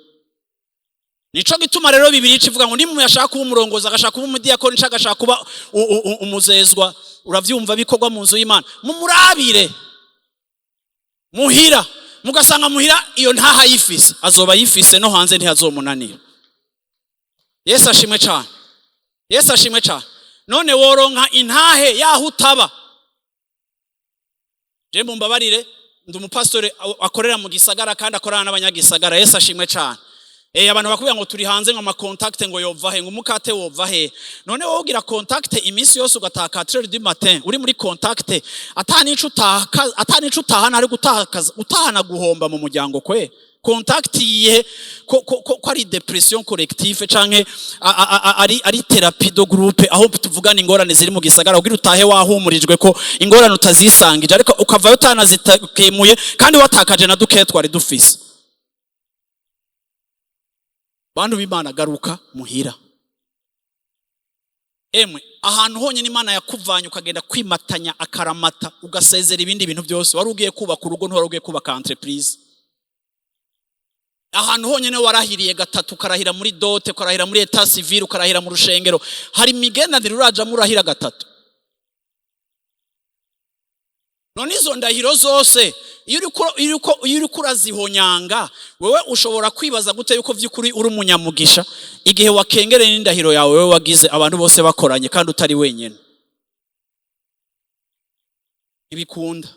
Nico gituma rero Bibiliya ivuga ngo nimwe yashaka kuba umurongozi, agashaka kuba umudiyakoni, canke agashaka kuba umuzezwa, uravyumva, bikorwa mu nzu y'Imana, mumurabire muhira. Mugasanga muhira iyo ntaha yifise, azoba yifise no hanze, ntihazomunanira. Yesu ashimwe cyane. Yesu ashimwe cyane. None woronka intahe yaho utaba? Je mumbabarire, ndi umupasitore akorera mu gisagara kandi akorana n'abanyagisagara. Yesu ashimwe cyane. Abantu bakubwira ngo turi hanze, ngo ama contact ngo yova he, ngo umukate wova he? None wowe ugira contact iminsi yose, ugataha 4 heures du matin uri muri contact, ata nico utaka, ata nico utahana, ari gutakaza, utahana guhomba mu muryango. Kwe contact yihe ko ari dépression collective canke ari thérapie de groupe, aho tuvugana ingorane ziri mu gisagara kugira utahe wahumurijwe ko ingorane utazisangije, ariko ukavayo utanazikemuye kandi watakaje na dukeya twari dufise? Bantu b'Imana, garuka muhira. Emwe, ahantu honyine Imana yakuvanye ukagenda kwimatanya akaramata, ugasezera ibindi bintu byose, wari ugiye kubaka urugo, ntiwari ugiye kubaka entreprise. Ahantu honyine warahiriye gatatu, ukarahira muri dot, ukarahira muri état civil, ukarahira mu rushengero, hari imigenderanire urajamo urahira gatatu. None izo ndahiro zose iyo uriko urazihonyanga, wewe ushobora kwibaza gute yuko vy'ukuri uri umunyamugisha, igihe wakengereye n'indahiro yawe wewe wagize abantu bose bakoranye kandi utari wenyine? Ibikunda,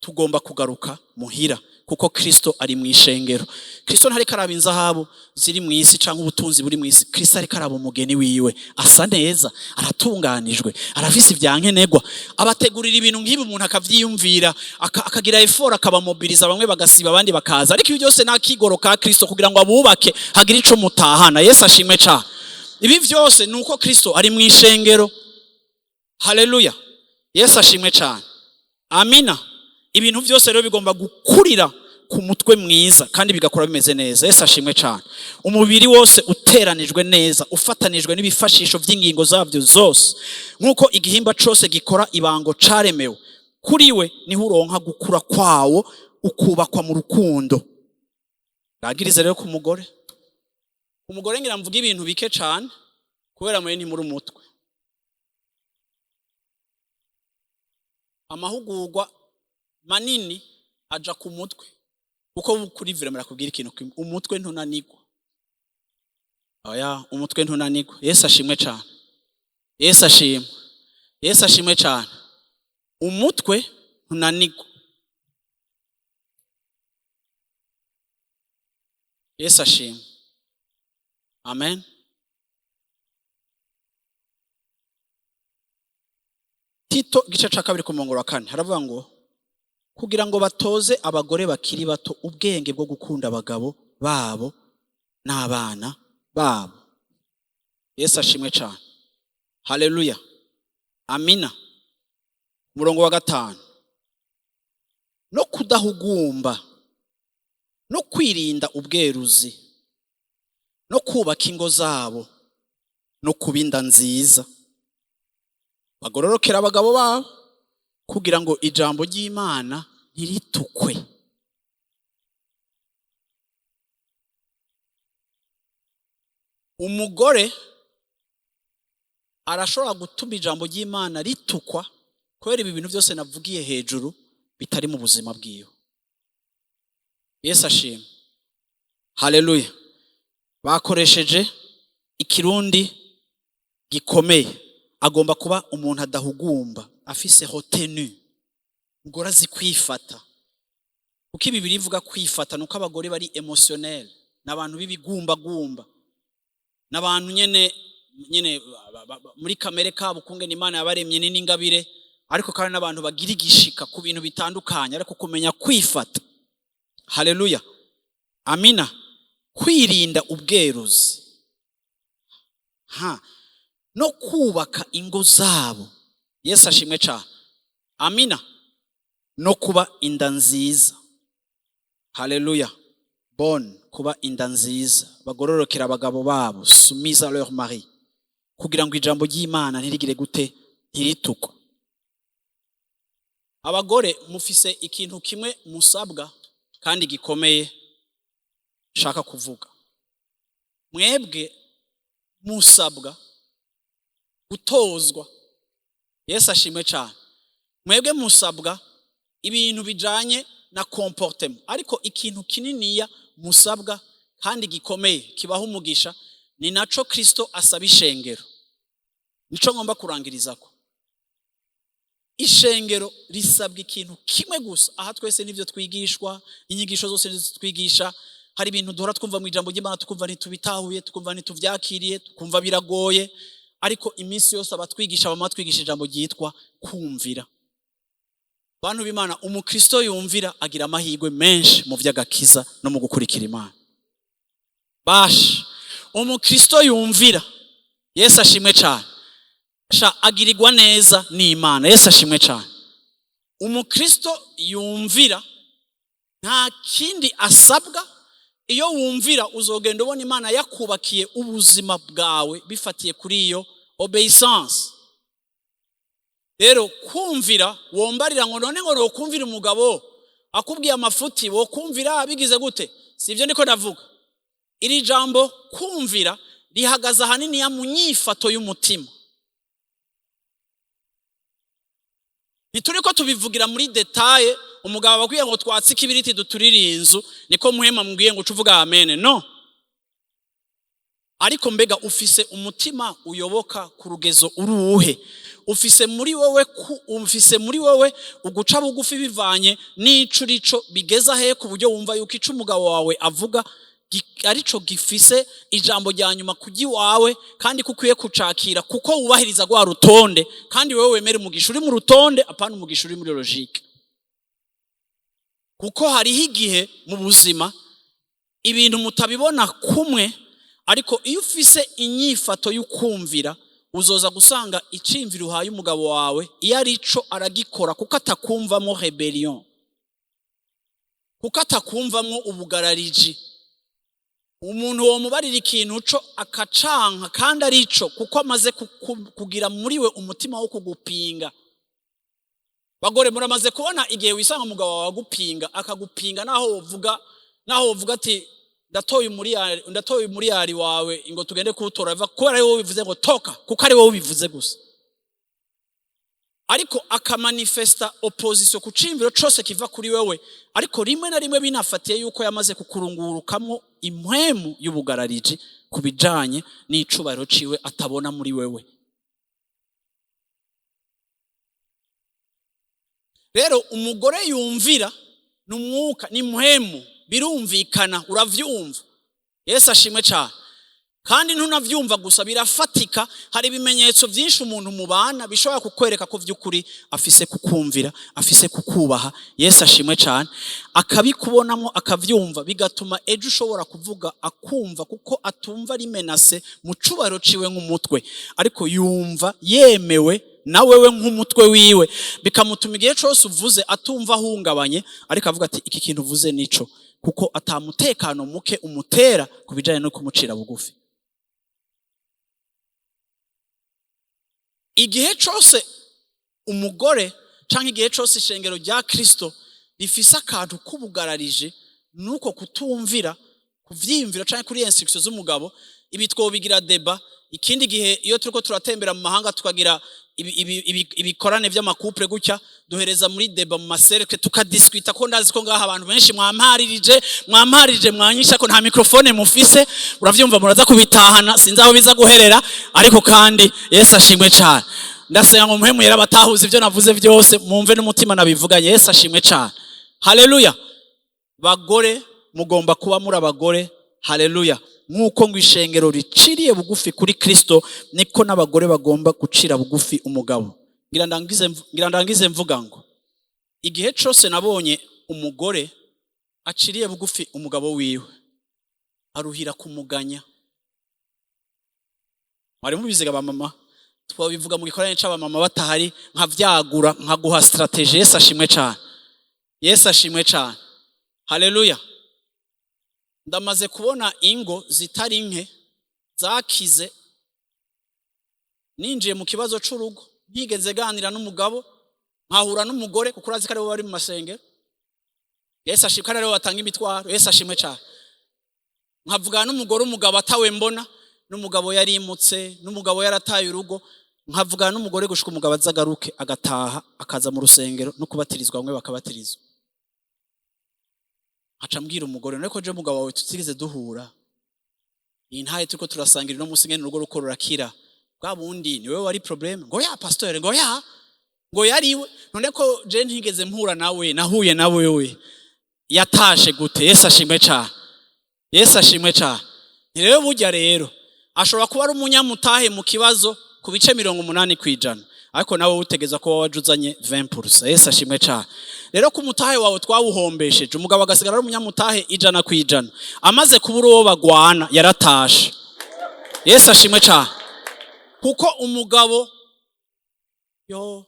tugomba kugaruka muhira, kuko Kristo ari mu ishengero. Kristo ntariko araba inzahabu ziri mu isi cyangwa ubutunzi buri mu isi. Kristo ariko araba umugeni wiwe, asa neza, aratunganijwe, arafise ibyankenerwa. Abategurira ibintu nk'ibi, umuntu akavyiyumvira, akagira effort, akabamobiliza, bamwe bagasiba, abandi bakaza. Ariko ibi byose ni akigoro ka Kristo kugira ngo abubake, hagire ico mutahana. Yesu ashimwe cane. Ibi byose ni uko Kristo ari mu ishengero. Haleluya, Yesu ashimwe cane, amina. Ibintu byose rero bigomba gukurira ku mutwe mwiza kandi bigakora bimeze neza. Yesu ashimwe cyane. Umubiri wose uteranijwe neza, ufatanijwe n'ibifashisho by'ingingo zabyo zose, nk'uko igihimba cyose gikora ibango caremewe, kuri we niho uronka gukura kwawo, ukubakwa mu rukundo. Ragirize rero ku mugore. Umugore, ngira mvuga ibintu bike cyane kubera mwe ntimuri umutwe. Amahugurwa manini aja ku mutwe, kuko kuri vraiment arakubwira ikintu kimwe: umutwe ntunanigwa. Oya, umutwe ntunanigwa. Yesu ashimwe cyane, Yesu ashimwe, Yesu ashimwe cyane. Umutwe ntunanigwa. Yesu ashimwe, amen. Tito igice cya 2 ku murongo wa 4 haravuga ngo: "Kugira ngo batoze abagore bakiri bato ubwenge bwo gukunda abagabo babo n'abana babo." Yesu ashimwe cyane, haleluya, amina. Umurongo wa 5: "No kudahugumba, no kwirinda ubweruzi, no kubaka ingo zabo, no kuba inda nziza, bagororokera abagabo babo, kugira ngo ijambo ry'Imana ntiritukwe." Umugore arashobora gutuma ijambo ry'Imana ritukwa kubera ibi bintu byose navugiye hejuru bitari mu buzima bwiwe. Yesu ashimwe, haleluya. Bakoresheje ikirundi gikomeye: agomba kuba umuntu adahugumba, afise retenue, umugore azi kwifata. Kuko ibi birivuga kwifata nuko abagore bari émotionnel, ni abantu b'ibigumbagumba, ni abantu nyene muri kamere kabo ukungene Imana yabaremye ni n'ingabire, ariko kandi n'abantu bagira igishika ku bintu bitandukanye, ariko kumenya kwifata. Haleluya, amina. Kwirinda ubweruzi ha no kubaka ingo zabo. Yesu ashimwe cyane, amina. No kuba inda nziza. Haleluya. Bon, kuba inda nziza, bagororokera abagabo babo, soumise à leur mari, kugira ngo ijambo ry'Imana ntirigire gute? Ntiritukwa. Abagore mufise ikintu kimwe musabwa kandi gikomeye nshaka kuvuga. Mwebwe musabwa gutozwa. Yesu ashimwe cyane. Mwebwe musabwa ibintu bijanye na comportement, ariko ikintu kininiya musabwa kandi gikomeye kibaha umugisha, ni naco Kristo asaba ishengero, nico ngomba kurangirizako. Ishengero risabwa ikintu kimwe gusa. Aha twese nivyo twigishwa, inyigisho zose nizo twigisha. Hari ibintu duhora twumva mu ijambo ry'Imana, tukumva ntitubitahuye, tukumva ntituvyakiriye, tukumva biragoye, ariko iminsi yose abatwigisha bama batwigisha ijambo ryitwa kumvira. Bantu b'Imana, umukristo yumvira agira amahirwe menshi mu vy'agakiza no mu gukurikira Imana. Basha, umukristo yumvira, Yesu ashimwe cyane, sha agirirwa neza n'Imana. Yesu ashimwe cyane. Umukristo yumvira nta kindi asabwa. Iyo wumvira, uzogenda ubona Imana yakubakiye ubuzima bwawe bifatiye kuri iyo obéissance. Rero kumvira, wombarira ngo none ngo nokumvira umugabo akubwiye amafuti, wokumvira bigize gute? Si ibyo ndiko ndavuga. Iri jambo kumvira rihagaze ahanini ya mu nyifato y'umutima. Ntituri ko tubivugira muri détail. Umugabo abakwiye ngo twatse ikibiriti duturire inzu, niko muhema mubwiye ngo uce uvuga amen, no. Ariko mbega ufise umutima uyoboka ku rugezo uruhe? Ufise muri wowe uguca bugufi bivanye n'ico urico, bigeza he ku buryo wumva yuko ico umugabo wawe avuga arico gifise ijambo rya nyuma kugi wawe, kandi ko ukwiye kucakira kuko wubahiriza rwa rutonde, kandi wewe wemera umugisha uri mu rutonde, apana umugisha uri muri logique? Kuko hariho igihe mu buzima ibintu mutabibona kumwe, ariko iyo ufise inyifato y'ukumvira, uzoza gusanga iciyumviro uhaye umugabo wawe iyo arico aragikora, kuko atakumvamo rébellion, kuko atakumvamo ubugarariji. Umuntu womubarira ikintu co akacanka kandi arico, kuko amaze kugira muri we umutima wo kugupinga. Bagore, muramaze kubona igihe wisanga umugabo wawe agupinga, akagupinga naho wovuga ati ndatoye umuriyari, ndatoye umuriyari wawe ngo tugende kuwutora, kubera ari wowe bivuze ngo toka, kuko ari wowe bivuze gusa, ariko akamanifesta opposition ku ciyumviro cose kiva kuri wewe, ariko rimwe na rimwe binafatiye yuko yamaze kukurungurukamwo impwemu y'ubugarariji ku bijanye n'icubahiro ciwe atabona muri wewe. Rero umugore yumvira ni umwuka, ni impwemu, birumvikana, uravyumva. Yesu ashimwe cyane. Kandi ntunavyumva gusa, birafatika. Hari ibimenyetso byinshi umuntu mubana bishobora kukwereka ko vy'ukuri afise kukumvira, afise kukubaha. Yesu ashimwe cyane. Akabikubonamo, akavyumva, bigatuma ejo ushobora kuvuga akumva, kuko atumva ari menacé mu cubahiro ciwe nk'umutwe, ariko yumva yemewe na wewe nk'umutwe wiwe, bikamutuma igihe cose uvuze atumva ahungabanye, ariko avuga ati iki kintu uvuze nico, kuko atamutekano muke umutera ku bijanye no kumucira bugufi. Igihe cose umugore canke igihe cose ishengero rya Kristo rifise akantu k'ubugararije nuko kutumvira kuvyiyumvira canke kuri instruction z'umugabo, ibi twobigira débat ikindi gihe. Iyo turiko turatembera mu mahanga, tukagira ibikorane vy'ama couples gutya, duhereza muri débat mu ma cercles, tukadiscuta, ko ndazi ko ngaha abantu benshi mwamparije, mwamparije, mwanyisha ko nta microphone mufise. Uravyumva, muraza kubitahana, sinzi aho biza guherera, ariko kandi Yesu ashimwe cyane. Ndasenga ngo muhe muyera batahuza ibyo navuze byose, mumve n'umutima nabivuganye. Yesu ashimwe cyane, haleluya. Bagore, mugomba kuba muri abagore, haleluya. Nk'uko ngo ishengero riciriye bugufi kuri Kristo, niko n'abagore bagomba gucira bugufi umugabo. Ngira ndangize mvuga ngo igihe cose nabonye umugore aciriye bugufi umugabo wiwe, aruhira kumuganya. Mwari mubiziga ba mama, twabivuga mu gikorane c'abamama batahari, nkavyagura, nkaguha stratégie. Yesu ashimwe cane, Yesu ashimwe cane, haleluya. Ndamaze kubona ingo zitari nke zakize ninjiye mu kibazo c'urugo, ntigeze ganira n'umugabo, nkahura n'umugore, kuko urazi ko aribo bari mu masengero. Yesu ashimwe, ko aribo batanga imitwaro. Yesu ashimwe cane. Nkavugana n'umugore, umugabo atawe mbona, n'umugabo yarimutse, n'umugabo yarataye urugo. Nkavugana n'umugore gushika umugabo azagaruke, agataha, akaza mu rusengero no kubatirizwa, bamwe bakabatirizwa. Nkaca mbwira umugore none ko je umugabo wawe tutigeze duhura, iyi ntaye turiko turasangira uno munsi, ngene urugo ruko rurakira, bwa bundi ni wewe wari problème? Ngo ya pasteur, ngo ya, ngo yariwe. None ko je ntigeze mpura nawe, nahuye na wewe, yatashe gute? Yesu ashimwe cane. Yesu ashimwe cyane. Ni rero burya rero ashobora kuba ari umunyamutahe mu kibazo ku bice 80%, ariko nawe utegeza ko waje uzanye 20%. Yesu ashimwe cyane. Rero ku mutahe wawe twawuhombesheje, umugabo agasigara ari umunyamutahe 100%, amaze kubura uwo bagwana yaratashe. Yesu ashimwe cyane. Kuko umugabo yo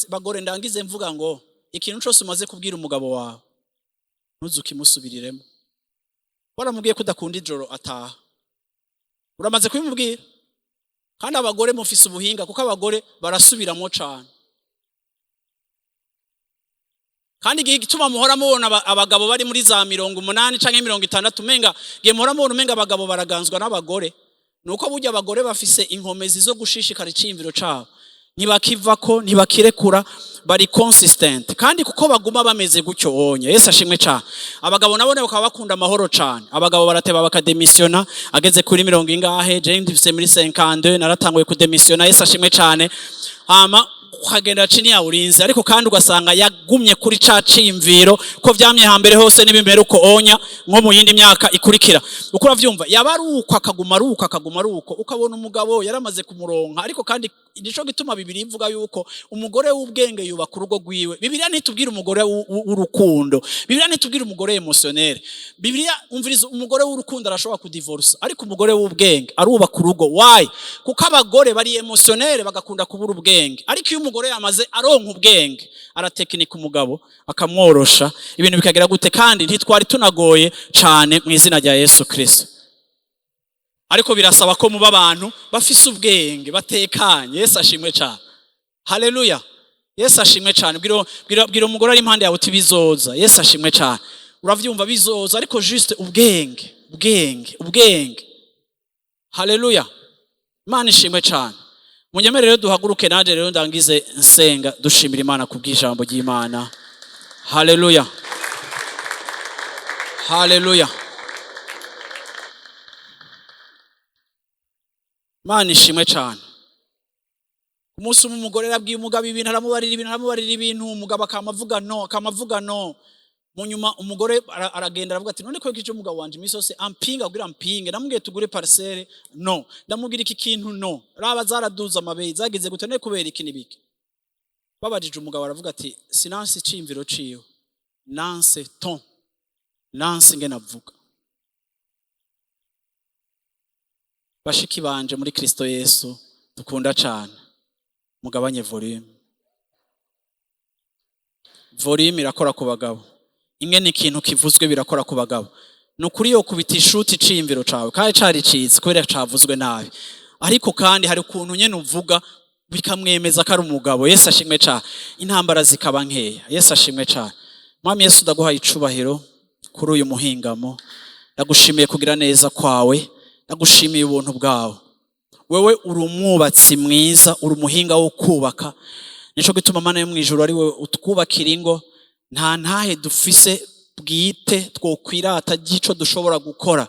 bagore, ndangize mvuga ngo ikintu cyose umaze kubwira umugabo wawe ntuzukimusubiriremo. Waramubwiye ko udakunda ijoro ataha, uramaze kubimubwira. Kandi abagore mufise ubuhinga, kuko abagore barasubiramo cane. Kandi igihe gituma muhora mubona abagabo bari muri za 80 canke 60, umenga igihe muhora mubona umenga abagabo baraganzwa n'abagore, nuko burya abagore bafise inkomezi zo gushishikara iciyumviro cabo, ntibakivako, ntibakirekura, bari consistent. Kandi kuko baguma bameze gutyo onye. Yesu ashimwe cane. Abagabo nabo bakaba bakunda amahoro cane. Abagabo barateba bakademisiona ageze kuri mirongo ingahe, je ndifise muri 52 naratanguye kudemisiona. Yesu ashimwe cane. Hama ukagenda chini ya ulinzi, ariko kandi ugasanga yagumye kuri ca ciyumviro ko vyamye hambere hose n'ibimera uko onya nko mu yindi myaka ikurikira. Uko uravyumva, yaba ari uko akaguma ari uko akaguma ari uko, ukabona umugabo yaramaze kumuronka. Ariko kandi nico gituma Bibiliya ivuga yuko umugore w'ubwenge yubaka urugo rwiwe. Bibiliya ntitubwira umugore w'urukundo, Bibiliya ntitubwira umugore émotionnel. Bibiliya umviriza, umugore w'urukundo arashobora kudivorsa, ariko umugore w'ubwenge arubaka urugo. Why? Kuko abagore bari émotionnel bagakunda kubura ubwenge, ariko iyo umugore yamaze aronka ubwenge aratekinika umugabo akamworosha, ibintu bikagera gute. Kandi ntitwari tunagoye cane mu izina rya Yesu Kristo, ariko birasaba ko muba abantu bafise ubwenge batekanye. Yesu ashimwe cyane. Haleluya. Yesu ashimwe cyane. Bwira, bwira, bwira umugore ari impande yawe uti bizoza. Yesu ashimwe cyane. Uravyumva, bizoza, ariko juste ubwenge, ubwenge, ubwenge. Haleluya. Imana ishimwe cyane. Munyemere rero duhaguruke, nanjye rero ndangize nsenga dushimira Imana kubw'ijambo ry'Imana. Haleluya, haleluya. Imana ishimwe cyane. Umunsi umwe umugore yarabwiye umugabo ibintu, aramubarira ibintu, aramubarira ibintu, umugabo akama avuga no, akama avuga no. Mu nyuma umugore aragenda aravuga ati none ko icyo umugabo wanje iminsi yose ampinga kugira ampinge, namubwiye tugure parcelle no, ndamubwira iki kintu no, raba zaraduza amabeyi zageze gute, none kubera iki nibiki. Babajije umugabo aravuga ati sinanse iciyumviro ciwe, nanse ton, nanse ingene avuga. Bashiki banje muri Kristo Yesu dukunda cane, mugabanye volume. Volume irakora ku bagabo, ingene ikintu kivuzwe birakora ku bagabo. Ni ukuri yo kubita ishuti iciyumviro cawe kandi cari ciza kubera cavuzwe nabi, ariko kandi hari ukuntu nyene uvuga bikamwemeza ko ari umugabo. Yesu ashimwe cane. Intambara zikaba nkeya. Yesu ashimwe cane. Mwami Yesu, ndaguhaye icubahiro kuri uyu muhingamo, ndagushimiye kugira neza kwawe, ndagushimiye ubuntu bwawe. Wewe uri umwubatsi mwiza, uri umuhinga wo kubaka. Nico gituma Mana yo mw'ijuru ari wewe utwubakira ingo. Nta ntahe dufise bwite twokwirata ry'ico dushobora gukora,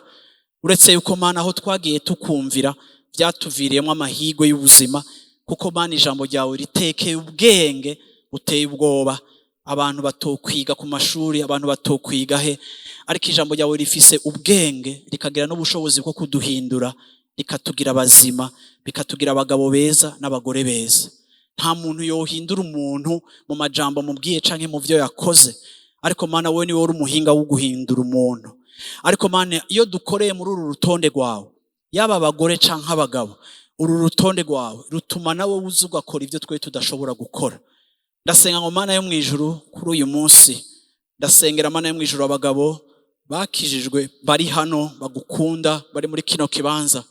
uretse yuko Mana aho twagiye tukumvira byatuviriyemo amahirwe y'ubuzima, kuko Mana ijambo ryawe ritekeye ubwenge buteye ubwoba. Abantu batokwiga ku mashuri, abantu batokwiga he, ariko ijambo ryawe rifise ubwenge rikagira n'ubushobozi bwo kuduhindura, rikatugira abazima, bikatugira abagabo beza n'abagore beza. Nta muntu yohindura umuntu mu majambo amubwiye canke mu vyo yakoze, ariko Mana wewe ni wowe uri umuhinga wo guhindura umuntu. Ariko Mana iyo dukoreye muri uru rutonde rwawe, yaba abagore canke abagabo, uru rutonde rwawe rutuma nawe uza ugakora ibyo twe tudashobora gukora. Ndasenga ngo Mana yo mw'ijuru kuri uyu munsi, ndasengera Mana yo mw'ijuru abagabo bakijijwe bari hano bagukunda, bari muri kino kibanza,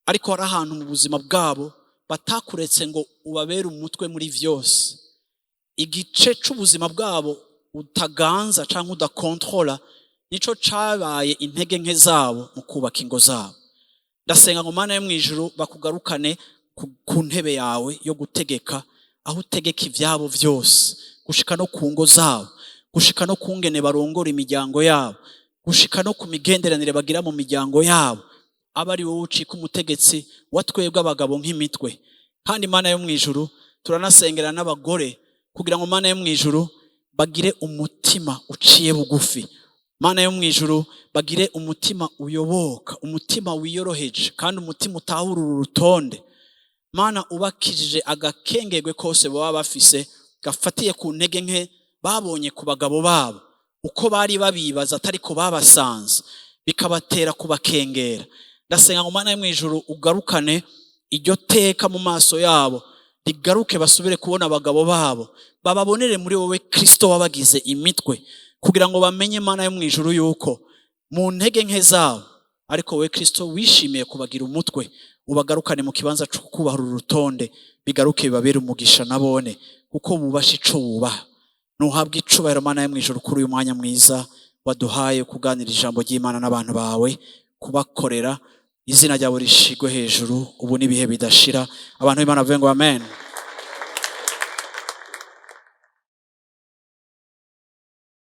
ariko hari ahantu mu buzima bwabo batakuretse ngo ubabere umutwe muri vyose. Igice c'ubuzima bwabo utaganza canke udakontrola nico cabaye intege nke zabo mu kubaka ingo zabo. Ndasenga ngo Mana yo mw'ijuru bakugarukane ku ntebe yawe yo gutegeka, aho utegeka ivyabo vyose, gushika no ku ngo zabo, gushika no ku ngene barongora imiryango yabo, gushika no ku migenderanire bagira mu miryango yabo. Aba ari wowe ucika umutegetsi wa twebwe abagabo nk'imitwe. Kandi Mana yo mw'ijuru turanasengera n'abagore kugira ngo Mana yo mw'ijuru bagire umutima uciye bugufi. Mana yo mu ijuru, bagire umutima uyoboka, umutima wiyoroheje, kandi umutima utahura uru rutonde. Mana, ubakijije agakengerwe kose baba bafise gafatiye ku ntege nke babonye ku bagabo babo, uko bari babibaza atari ko babasanze, bikabatera kubakengera. Ndasenga ngo, Mana yo mu ijuru, ugarukane iryo teka mu maso yabo, rigaruke, basubire kubona abagabo babo, bababonere muri wowe Kristo wabagize imitwe, kugira ngo bamenye, Mana yo mu ijuru, yuko mu ntege nke zabo ariko wowe Kristo wishimiye kubagira umutwe. Ubagarukane mu kibanza cyo kubaha uru rutonde, bigaruke bibabere umugisha nabone kuko bubasha ico wubaha. Nuhabwe icubahiro, Mana yo mu ijuru, kuri uyu mwanya mwiza waduhaye kuganira ijambo ry'Imana n'abantu bawe, kubakorera. Izina ryawe rishigwe hejuru ubu n'ibihe bidashira. Abantu b'Imana bavuge ngo amen.